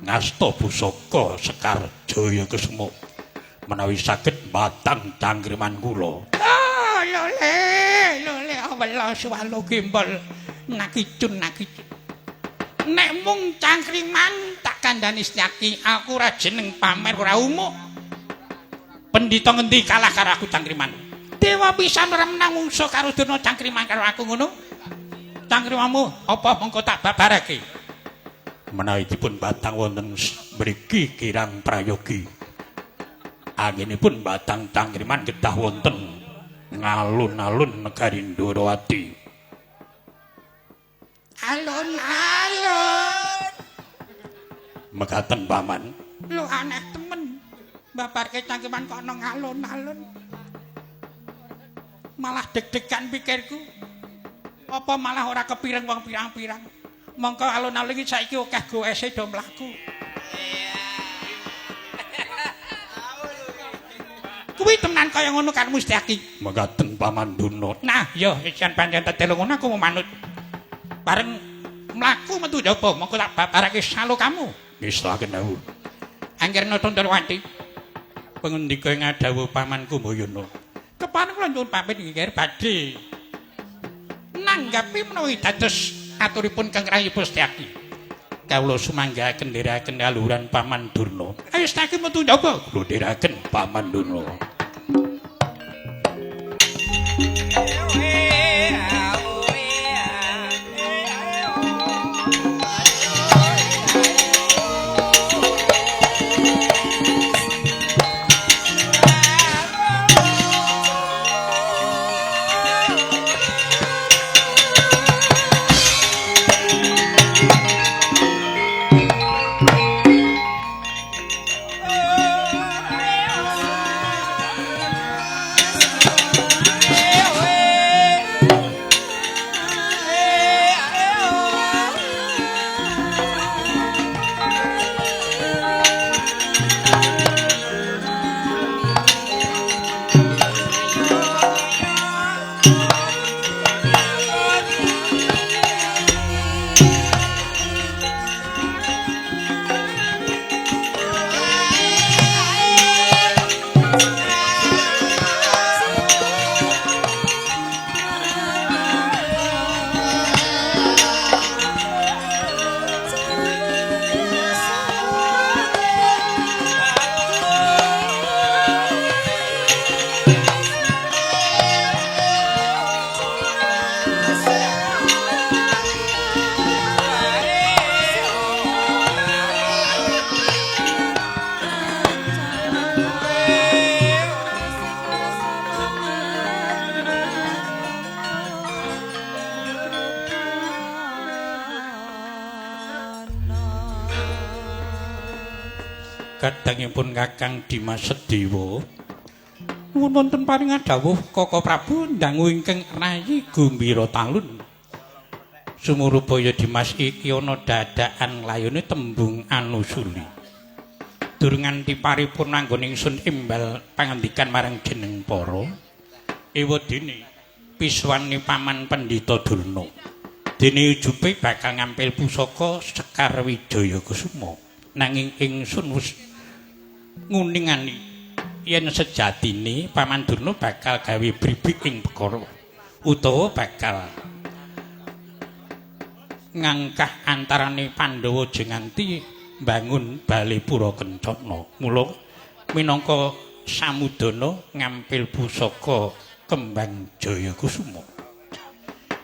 ngasta pusaka Sekar Jaya Kesuma. Menawi saged batang cangkriman kula. Ah, lole, lole awela suwalo gembol nakicun nakicun. Nek mung cangkriman tak kandhani Setyaki, aku ora jeneng pamer ora umuk. Pendhita ngendi kalah karo aku cangkriman? Dewa pisan ora menang mungsuh karo Durna cangkriman karo aku ngono. Cangkrimanmu apa mengko tak babarake? Menawi dipun batang wonten mriki kirang prayogi. Anginipun batang cangkriman kedah wonten ngalun-alun negari Ndorowati. Alun-alun. Mekaten paman. Lho aneh temen. Babarke cangkriman kok ana alun-alun. Malah deg-degan pikirku. Apa malah ora kepireng wong pirang-pirang. Mongko alun-alun iki saiki akeh goese do mlaku. Kuwi tenan kaya ngono karepmu Setyaki. Mekaten Paman Durna. Nah, ya jan pancen tetelo ngono aku mau manut. Bareng mlaku metu njaba, mongko tak babarake salokamu. Ngestaken dawuh. Angger nata Ndorowati. Pangendika ing adawuh Paman Kumbayana. Kepareng kula nyuwun pamit nggih badhe nanggapi menawi dados aturipun Kang Rayi Setyaki. Kawula sumanggaken ndherekaken kaluhuran Paman Durna. Ayo Setyaki metu njaba. Kula ndherekaken Paman Durna. Kadangipun Kakang Dimas Sedewa nuwun wonten paring dawuh Kaka Prabu ndangu ingkang rayi gumbira talun. Sumurubaya Dimas iki ana dadakan layone tembung anusuli. Durung nganti paripurna anggone ingsun imbal pangandikan marang jeneng para ewadene piswane Paman Pendhita Durna. Dene ujube bakal ngampil pusaka Sekar Wijaya Kusuma. Nanging ingsun wis nguningani yen sejatine Paman Durna bakal gawe bribik ing perkara utawa bakal ngangkah antarane Pandhawa aja nganti mbangun bale pura kencana. Mula minangka samudana ngampil pusaka Kembang Jaya Kusuma.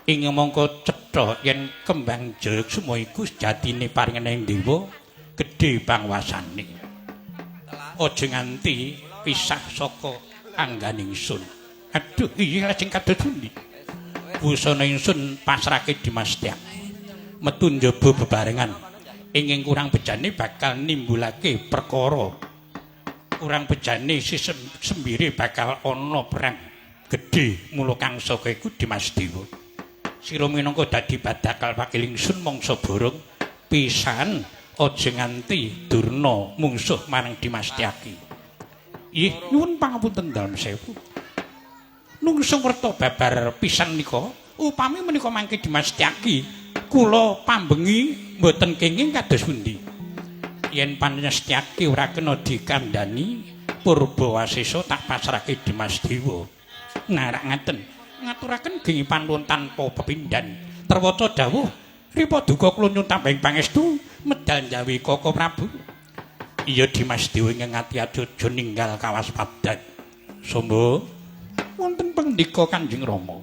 Ing mangka cetha yen Kembang Jaya Kusuma iku sejatine paringaning dewa gedhe pangwasane. Aja nganti pisah saka angganing ingsun. Aduh, iya lajeng kados pundi? Busana ingsun pasrahke Dimas Setyaki. Metu njaba bebarengan. Inging kurang bejane bakal nimbulake perkara. Kurang bejane si sembire bakal ana perang gedhe mula kang saka iku Dimas Dewa. Sira minangka dadi badakal wakil ingsun mangsa borong pisan aja nganti Durna mungsuh marang Dimas Tyaki. Ih, nyuwun pangapunten dalem sewu. Nungsung werta babar pisan nika, upami menika mangke Dimas Tyaki, kula pambengi mboten kenging kados pundi. Yen Panyastyaki ora kena dikandhani, Purba Wasesa tak pasrahke Dimas Dewa. Narak ngaten, ngaturaken gengi panuwun tanpa pepindhan. Terwaca dawuh, ripa duka kula nyuwun tambahing pangestu medal njawi Koko Prabu. Iya Dimas Dewa ingkang ati aja ninggal kawaspadan. Sombo wonten pangendika Kanjeng Rama.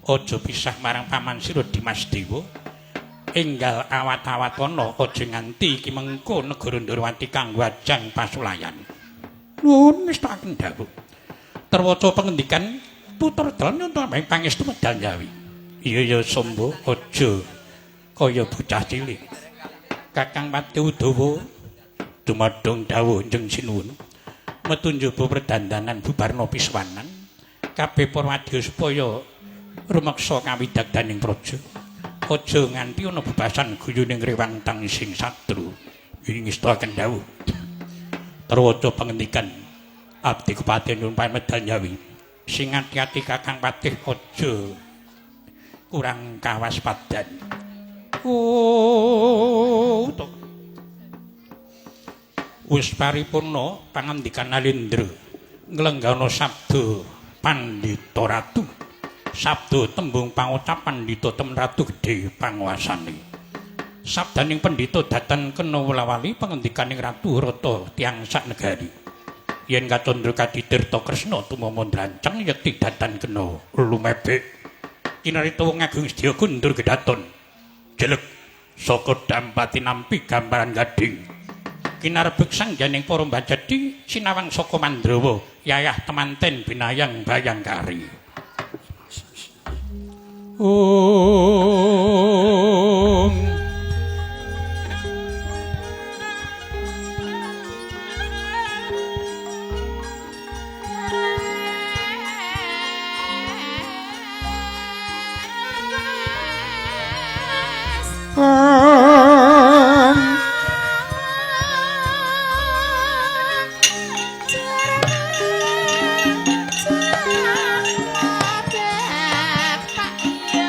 Aja pisah marang paman sira Dimas Dewa. Enggal awat-awatana aja nganti iki mengko negara Ndorowati kanggo ajang pasulayan. Nuwun ngestakaken dawuh. Terwaca pangendikan putra dalem nyuwun tambahing pangestu medal njawi. Iya ya Sombo aja kaya bocah cilik. Kakang Pati Udawa dumadung dawuh njeng sinuwun. Metu njaba perdandanan bubarna piswanan. Kabeh para wadya supaya rumeksa kawidagdaning praja. Aja nganti ana bebasan guyuning rewang tangsing satru. Ing ngestakaken dawuh. Terwaca pangendikan abdi kepaten nyuwun pamedal njawi. Sing ati-ati Kakang Patih aja kurang kawaspadan. Oh, to. Wis paripurna pangandikan Alendra nglenggana sabda Pandhita Ratu. Sabda tembung pangucap pandhita temen ratu gedhe panguasane. Sabdaning pendhita datan kena wala-wali pangandikaning ratu rata tiyang sak negari. Yen kacandra kaditirta Kresna tumama ndranceng yekti datan kena lumebek. Kinarita wong agung sedya kundur gedaton. Jelek saka dampati nampi gambaran gading. Kinarbek sangjaning para mbajadi sinawang saka Mandrawa yayah temanten binayang bayangkari. Om Bapak ya.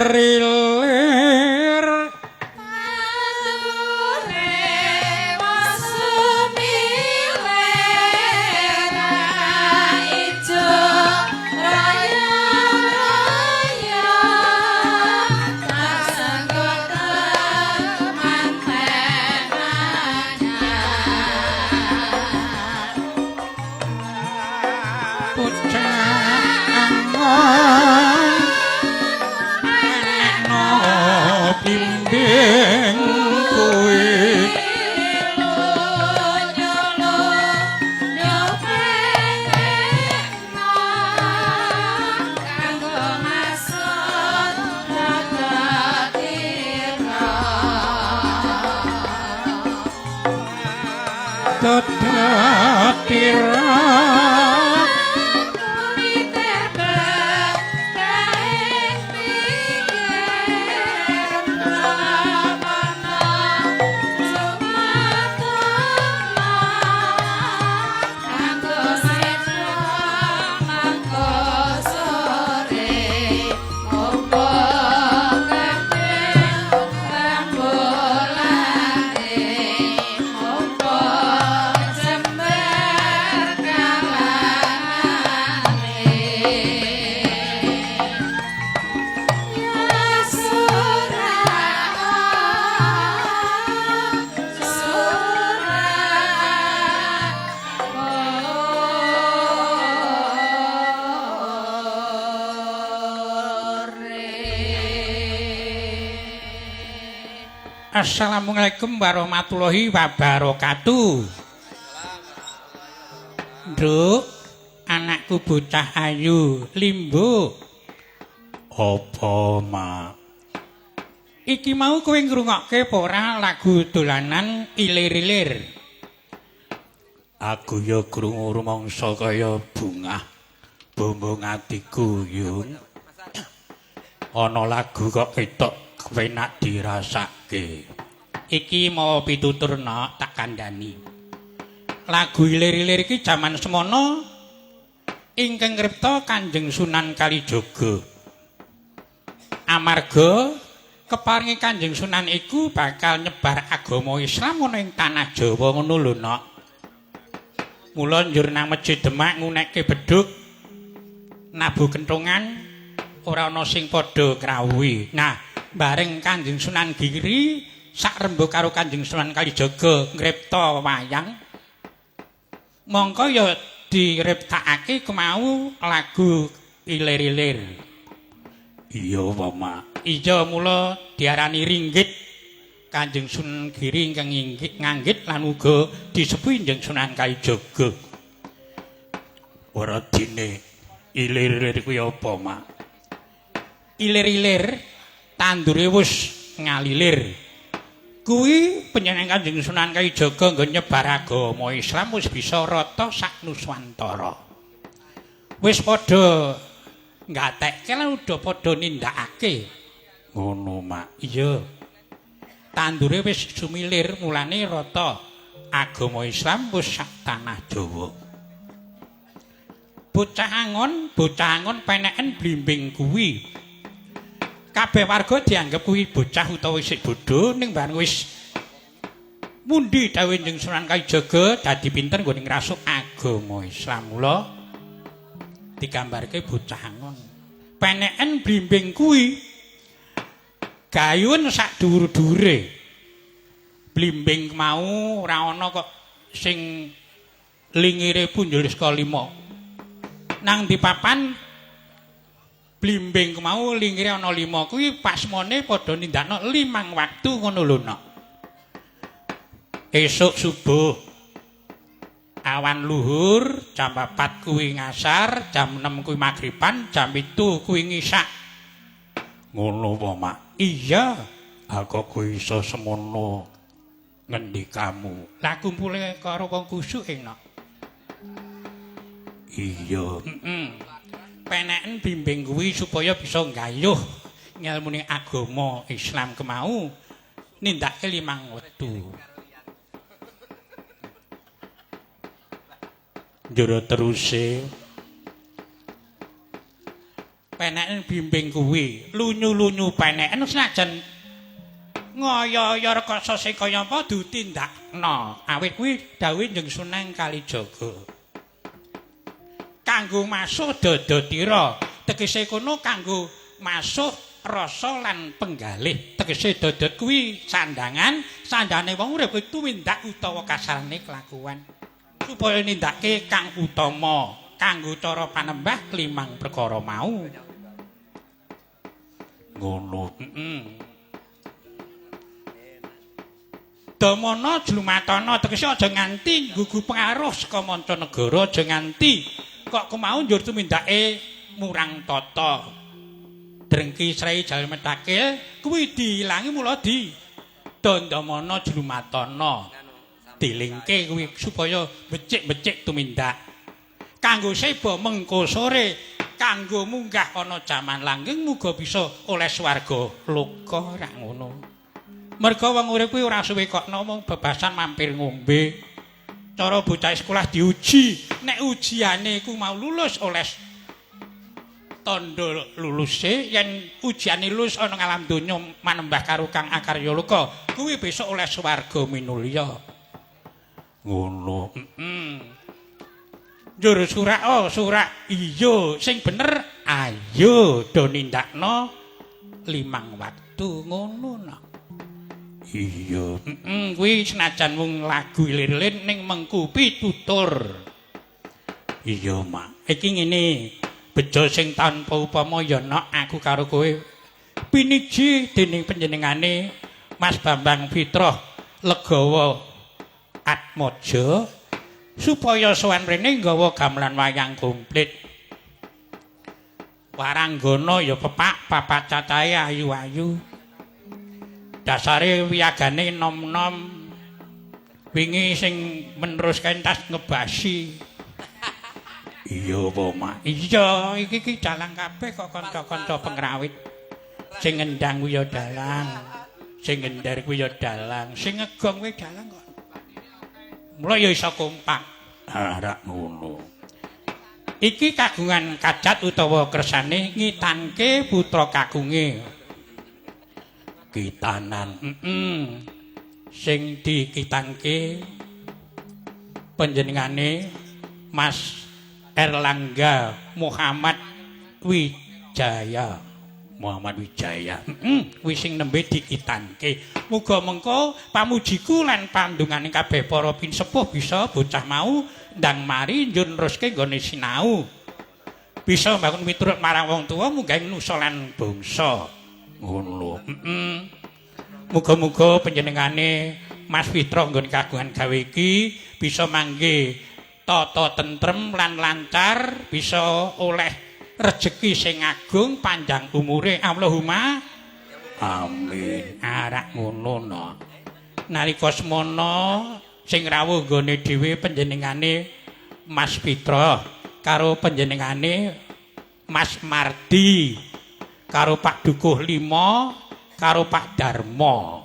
Ilir-ilir bimbing kowe Tetira Assalamualaikum warahmatullahi wabarakatuh. Nduk, anakku bocah ayu, limbo. Apa, Mak? Iki mau kowe ngrungokke apa ora lagu dolanan ilir-ilir? Aku ya krungu rumangsa kaya bungah bumbung atiku, Yung. Ana lagu kok ketok penak dirasake. Iki mau pituturna tak kandhani. Lagu ilir-ilir iki jaman semono ingkang ngripta Kanjeng Sunan Kalijaga. Amarga keparinge Kanjeng Sunan iku bakal nyebar agama Islam ana ing tanah Jawa ngono lho, Nok. Mula njur nang Masjid Demak ngunekke bedhug nabuh kenthongan ora ana sing padha ngrawuhi. Nah, bareng Kanjeng Sunan Giri sak rembug karo Kanjeng Sunan Kalijaga ngripta wayang, mongko ya diriptakake kemau lagu ilir-ilir. Iya apa, Mak? Iya, mula diarani ringgit. Kanjeng Sunan Giri ingkang nganggit lan uga disepuhi Kanjeng Sunan Kalijaga. Ora dene ilir-ilir kuwi apa, Mak? Ilir-ilir tandure wis ngalilir. Kuwi panjenengan Kanjeng Sunan Kalijaga nggo nyebar agama Islam wis bisa rata sak Nuswantara. Wis padha nggatekke lan udah padha nindakake. Ngono, Mak. Iya. Tandure wis sumilir mulane rata agama Islam wis sak tanah Jawa. Bocah angon peneken blimbing kuwi. Kabeh warga dianggep kuwi bocah utawa isih bodho, ning bareng wis mundi dawuh Kanjeng Sunan Kalijaga dadi pinter nggone ngrasuk agama Islam. Mula digambarke bocah angon. Peneken blimbing kuwi gayun sak dhuwur-dhuwure. Blimbing mau ora ana kok sing lingire punjul saka 5. Nang di papan blimbing mau lingire ana 5 kuwi pasmone padha nindakno 5 waktu ngono lho, Nok. Esuk subuh, awan luhur, jam 4 kuwi ngasar, jam 6 kuwi maghriban, jam 7 kuwi ngisak. Ngono apa, Mak? Iya. Aku kuwi iso semono ngendikamu. Lah kumpule karo wong kusuk enak. Iya. Peneken bimbing kuwi supaya bisa nggayuh ngelmune agama Islam kemau nindakake 5 wektu. Njero teruse Peneken bimbing kuwi, lunyu-lunyu peneken senajan ngoyo-oyo rekoso sing kaya apa ditindakno. Awit kuwi dawuhe Njeng Sunan Kalijaga. Kanggo masuh dadatira, tegese kono kanggo masuh rasa lan penggalih. Tegese dadat kuwi sandangan, sandane wong urip kuwi tumindak utawa kasarane kelakuan. Supaya nindakake kang utama kanggo cara panembah limang perkara mau. Ngono. Damana jlumatana tegese aja nganti nggugu pengaruh saka manca negara, aja nganti kok kemau njur tumindake murang tata. Drengki srei jalma takil kuwi diilangi mula di dandamana jlumatana. Dilingke kuwi supaya becik-becik tumindak. Kanggo seba mengko sore, kanggo munggah ana jaman langgeng muga bisa oleh swarga loka ra ngono. Merga wong urip kuwi ora suwe kok namung bebasan mampir ngombe. Cara bocah sekolah diuji, nek ujiane ku mau lulus oleh tandha luluse, yen ujiane lulus ana ngalam donya manembah karo Kang Akarya Loka, kuwi besok oleh swarga minulya. Ngono. Njur surak oh surak iya sing bener ayo do nindakno limang waktu ngono no. Iya. Kuwi senajan mung lagu ilir-ilir ning mengku pitutur. Iya, Mak. Iki ngene, bejo sing tanpa upama ya nok aku karo kowe piniji dening panjenengane Mas Bambang Fitroh Legawa Atmaja supaya sowan rene nggawa gamelan wayang komplit. Waranggana ya pepak papat cacahe ayu-ayu. Dasare wiyagane nom-nom wingi sing meneruskan tas ngebasi. Iya apa, Mak? Iya, iki ki dalang kabeh kok kanca-kanca pengrawit. Sing ngendang kuwi ya dalang, sing ngender kuwi ya dalang, sing ngegong kuwi dalang kok. Mula ya iso kompak. Ah, rak ngono. Iki kagungan kajat utawa kersane ngitanke putra kagunge. Kitanan. Sing dikitanke panjenengane Mas Erlangga Muhammad Wijaya. Muhammad Wijaya. Kuwi sing nembe dikitanke. Muga mengko pamujiku lan pandungane kabeh para pinsepuh bisa bocah mau ndang mari njur neruske nggone sinau. Bisa mbangun miturut marang wong tuwa munggah nusa lan bangsa. Ngono. Muga-muga panjenengane Mas Fitra nggon kagungan gawe iki bisa mangke tata tentrem lan lancar, bisa oleh rejeki sing agung, panjang umure. Allahumma amin. Arak ngono no. Nalika semono sing rawuh nggone dhewe panjenengane Mas Fitra karo panjenengane Mas Mardi karo Pak Dukuh 5 karo Pak Darmo.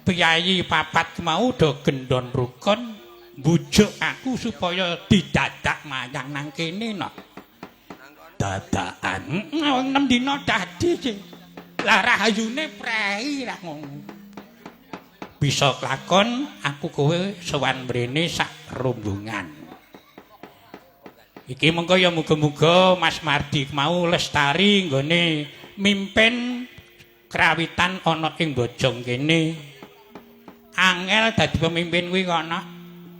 Piyayi papat mau do gendon rukun mbujuk aku supaya didadak mayang nang kene no. Dadakan 6 dina dadi sih. Lah rahayune prei ra ngono. Bisa lakon aku kowe sowan mrene sak rombongan. Iki mengko ya muga-muga Mas Mardi mau lestari nggone mimpin krawitan ana ing Bojong kene. Angel dadi pemimpin kuwi kono.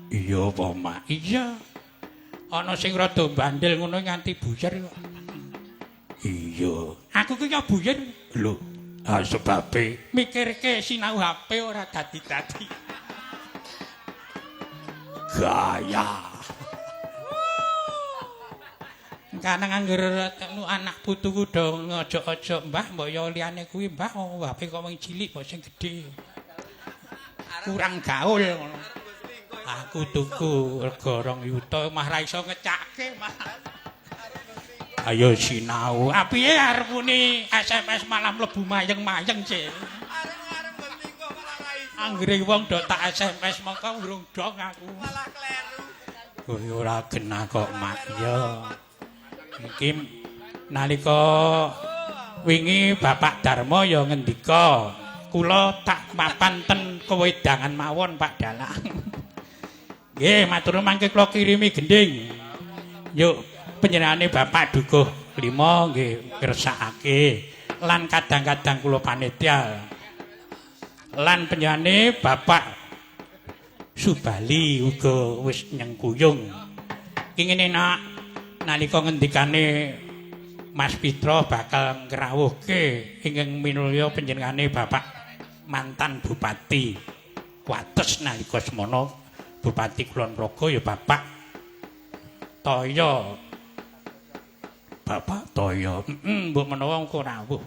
Iya apa, Mak? Iya. Ana sing rada bandel ngono nganti buyar kok. Iya. Aku ki ya buyar. Lho, sebabe mikirke sinau HP ora dadi-dadi. Gaya. Kadang angger anak putuku do ngojok-ojok, Mbah, mbok ya liyane kuwi, Mbah, oh, HP kok wong cilik mbok sing gedhe. Kurang gaul ngono. Aku tuku rega 2 yuta mah ra iso ngecake malah. Ayo sinau. Ah piye arep muni SMS malah mlebu mayeng-mayeng sih. Anggere wong do tak SMS mongko urung dong aku. Malah kleru. Kuwi ora genah kok, Mak. Ya. Iki Nalika wingi Bapak Darmo ya ngendika, kula tak mapan ten kewedangan mawon Pak Dalang. Nggih, matur nuwun mangke kula kirimi gendhing. Yuk panjenengane Bapak Dukuh 5 nggih ngersakake lan kadang-kadang kula panitia. Lan panjenengane Bapak Subali uga wis nyengkuyung. Iki ngene nak, nalika ngendikane Mas Fitro bakal ngrawuhke ingkang minulya panjenengane Bapak mantan Bupati Wates nalika semono Bupati Kulon Progo ya Bapak Toyo. Bapak Toyo. Mbok menawa engko rawuh.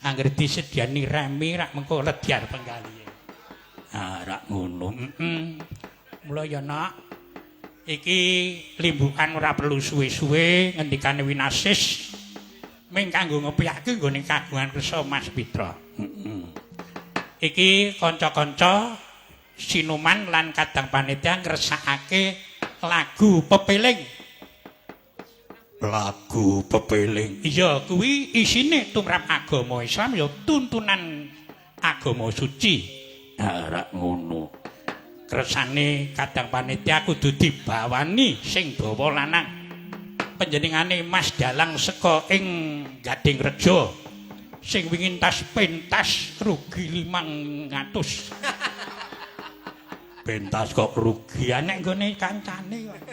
Angger disediani remi rak mengko ledyar penggalihe. Ah, rak ngono. Mula ya nak, iki limbukan ora perlu suwe-suwe ngendikane winasis ming kanggo ngepiyake nggone kagungan kersa Mas Fitro. Iki kanca-kanca sinuman lan kadang panitia ngresakake lagu pepeling. Lagu pepeling. Iya, kuwi isine tumrap agama Islam ya tuntunan agama suci. Ha, rak ngono. Kersane kadang panitia kudu dibawani sing bawa lanang. Panjenengane Mas Dalang seka ing Gading Rejo sing wingi tas pentas rugi 500. Pentas kok rugi nek nggone kancane kok.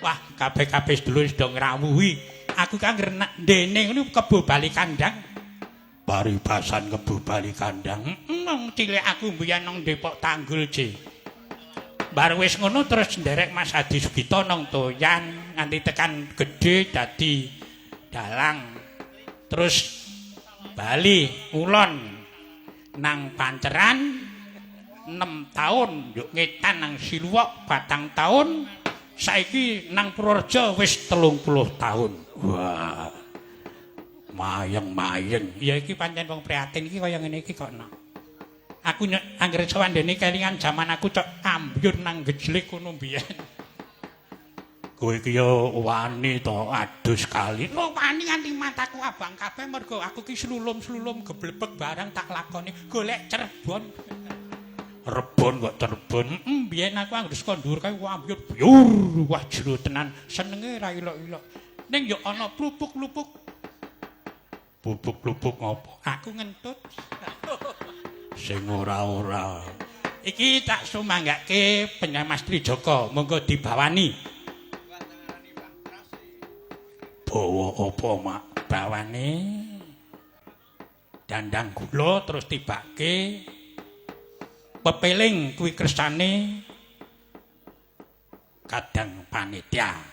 Wah, kabeh-kabeh sedulur do ngrawuhi. Aku kan ngrenak ndene ngono kebo bali kandang. Paribasan kebo bali kandang. Wong cilik aku mbiyen nang Depok Tanggul, Ji. Bar wis ngono terus nderek Mas Adi Sugito nang Toyan nganti tekan gedhe dadi dalang. Terus bali ngulon nang Panceran 6 tahun, yuk ngetan nang Siluwok 4 tahun. Saiki nang Purworejo wis 30 tahun. Wah. Mayeng-mayeng. Ya iki pancen wong prihatin iki kaya ngene iki kok nok. Aku anggere sawandene kelingan jaman aku cok ambyur nang gejlik kono mbiyen. Kowe iki ya wani to adus kali. Lho wani nganti mataku abang kabeh mergo aku ki slulum-slulum geblebek barang tak lakoni golek cerbon. Rebon kok cerbon. Mbiyen aku anggere saka dhuwur kae ambyur byur wah jero tenan senenge ra ilok-ilok. Ning yo ana plupuk-plupuk. Plupuk-plupuk ngopo? Aku ngentut. Sing ora-ora. Iki tak sumanggake penyanyi Mas Trijoko, monggo dibawani. Bawa apa, Mak? Bawane dandang gula terus tibake pepeling kuwi kersane kadang panitia.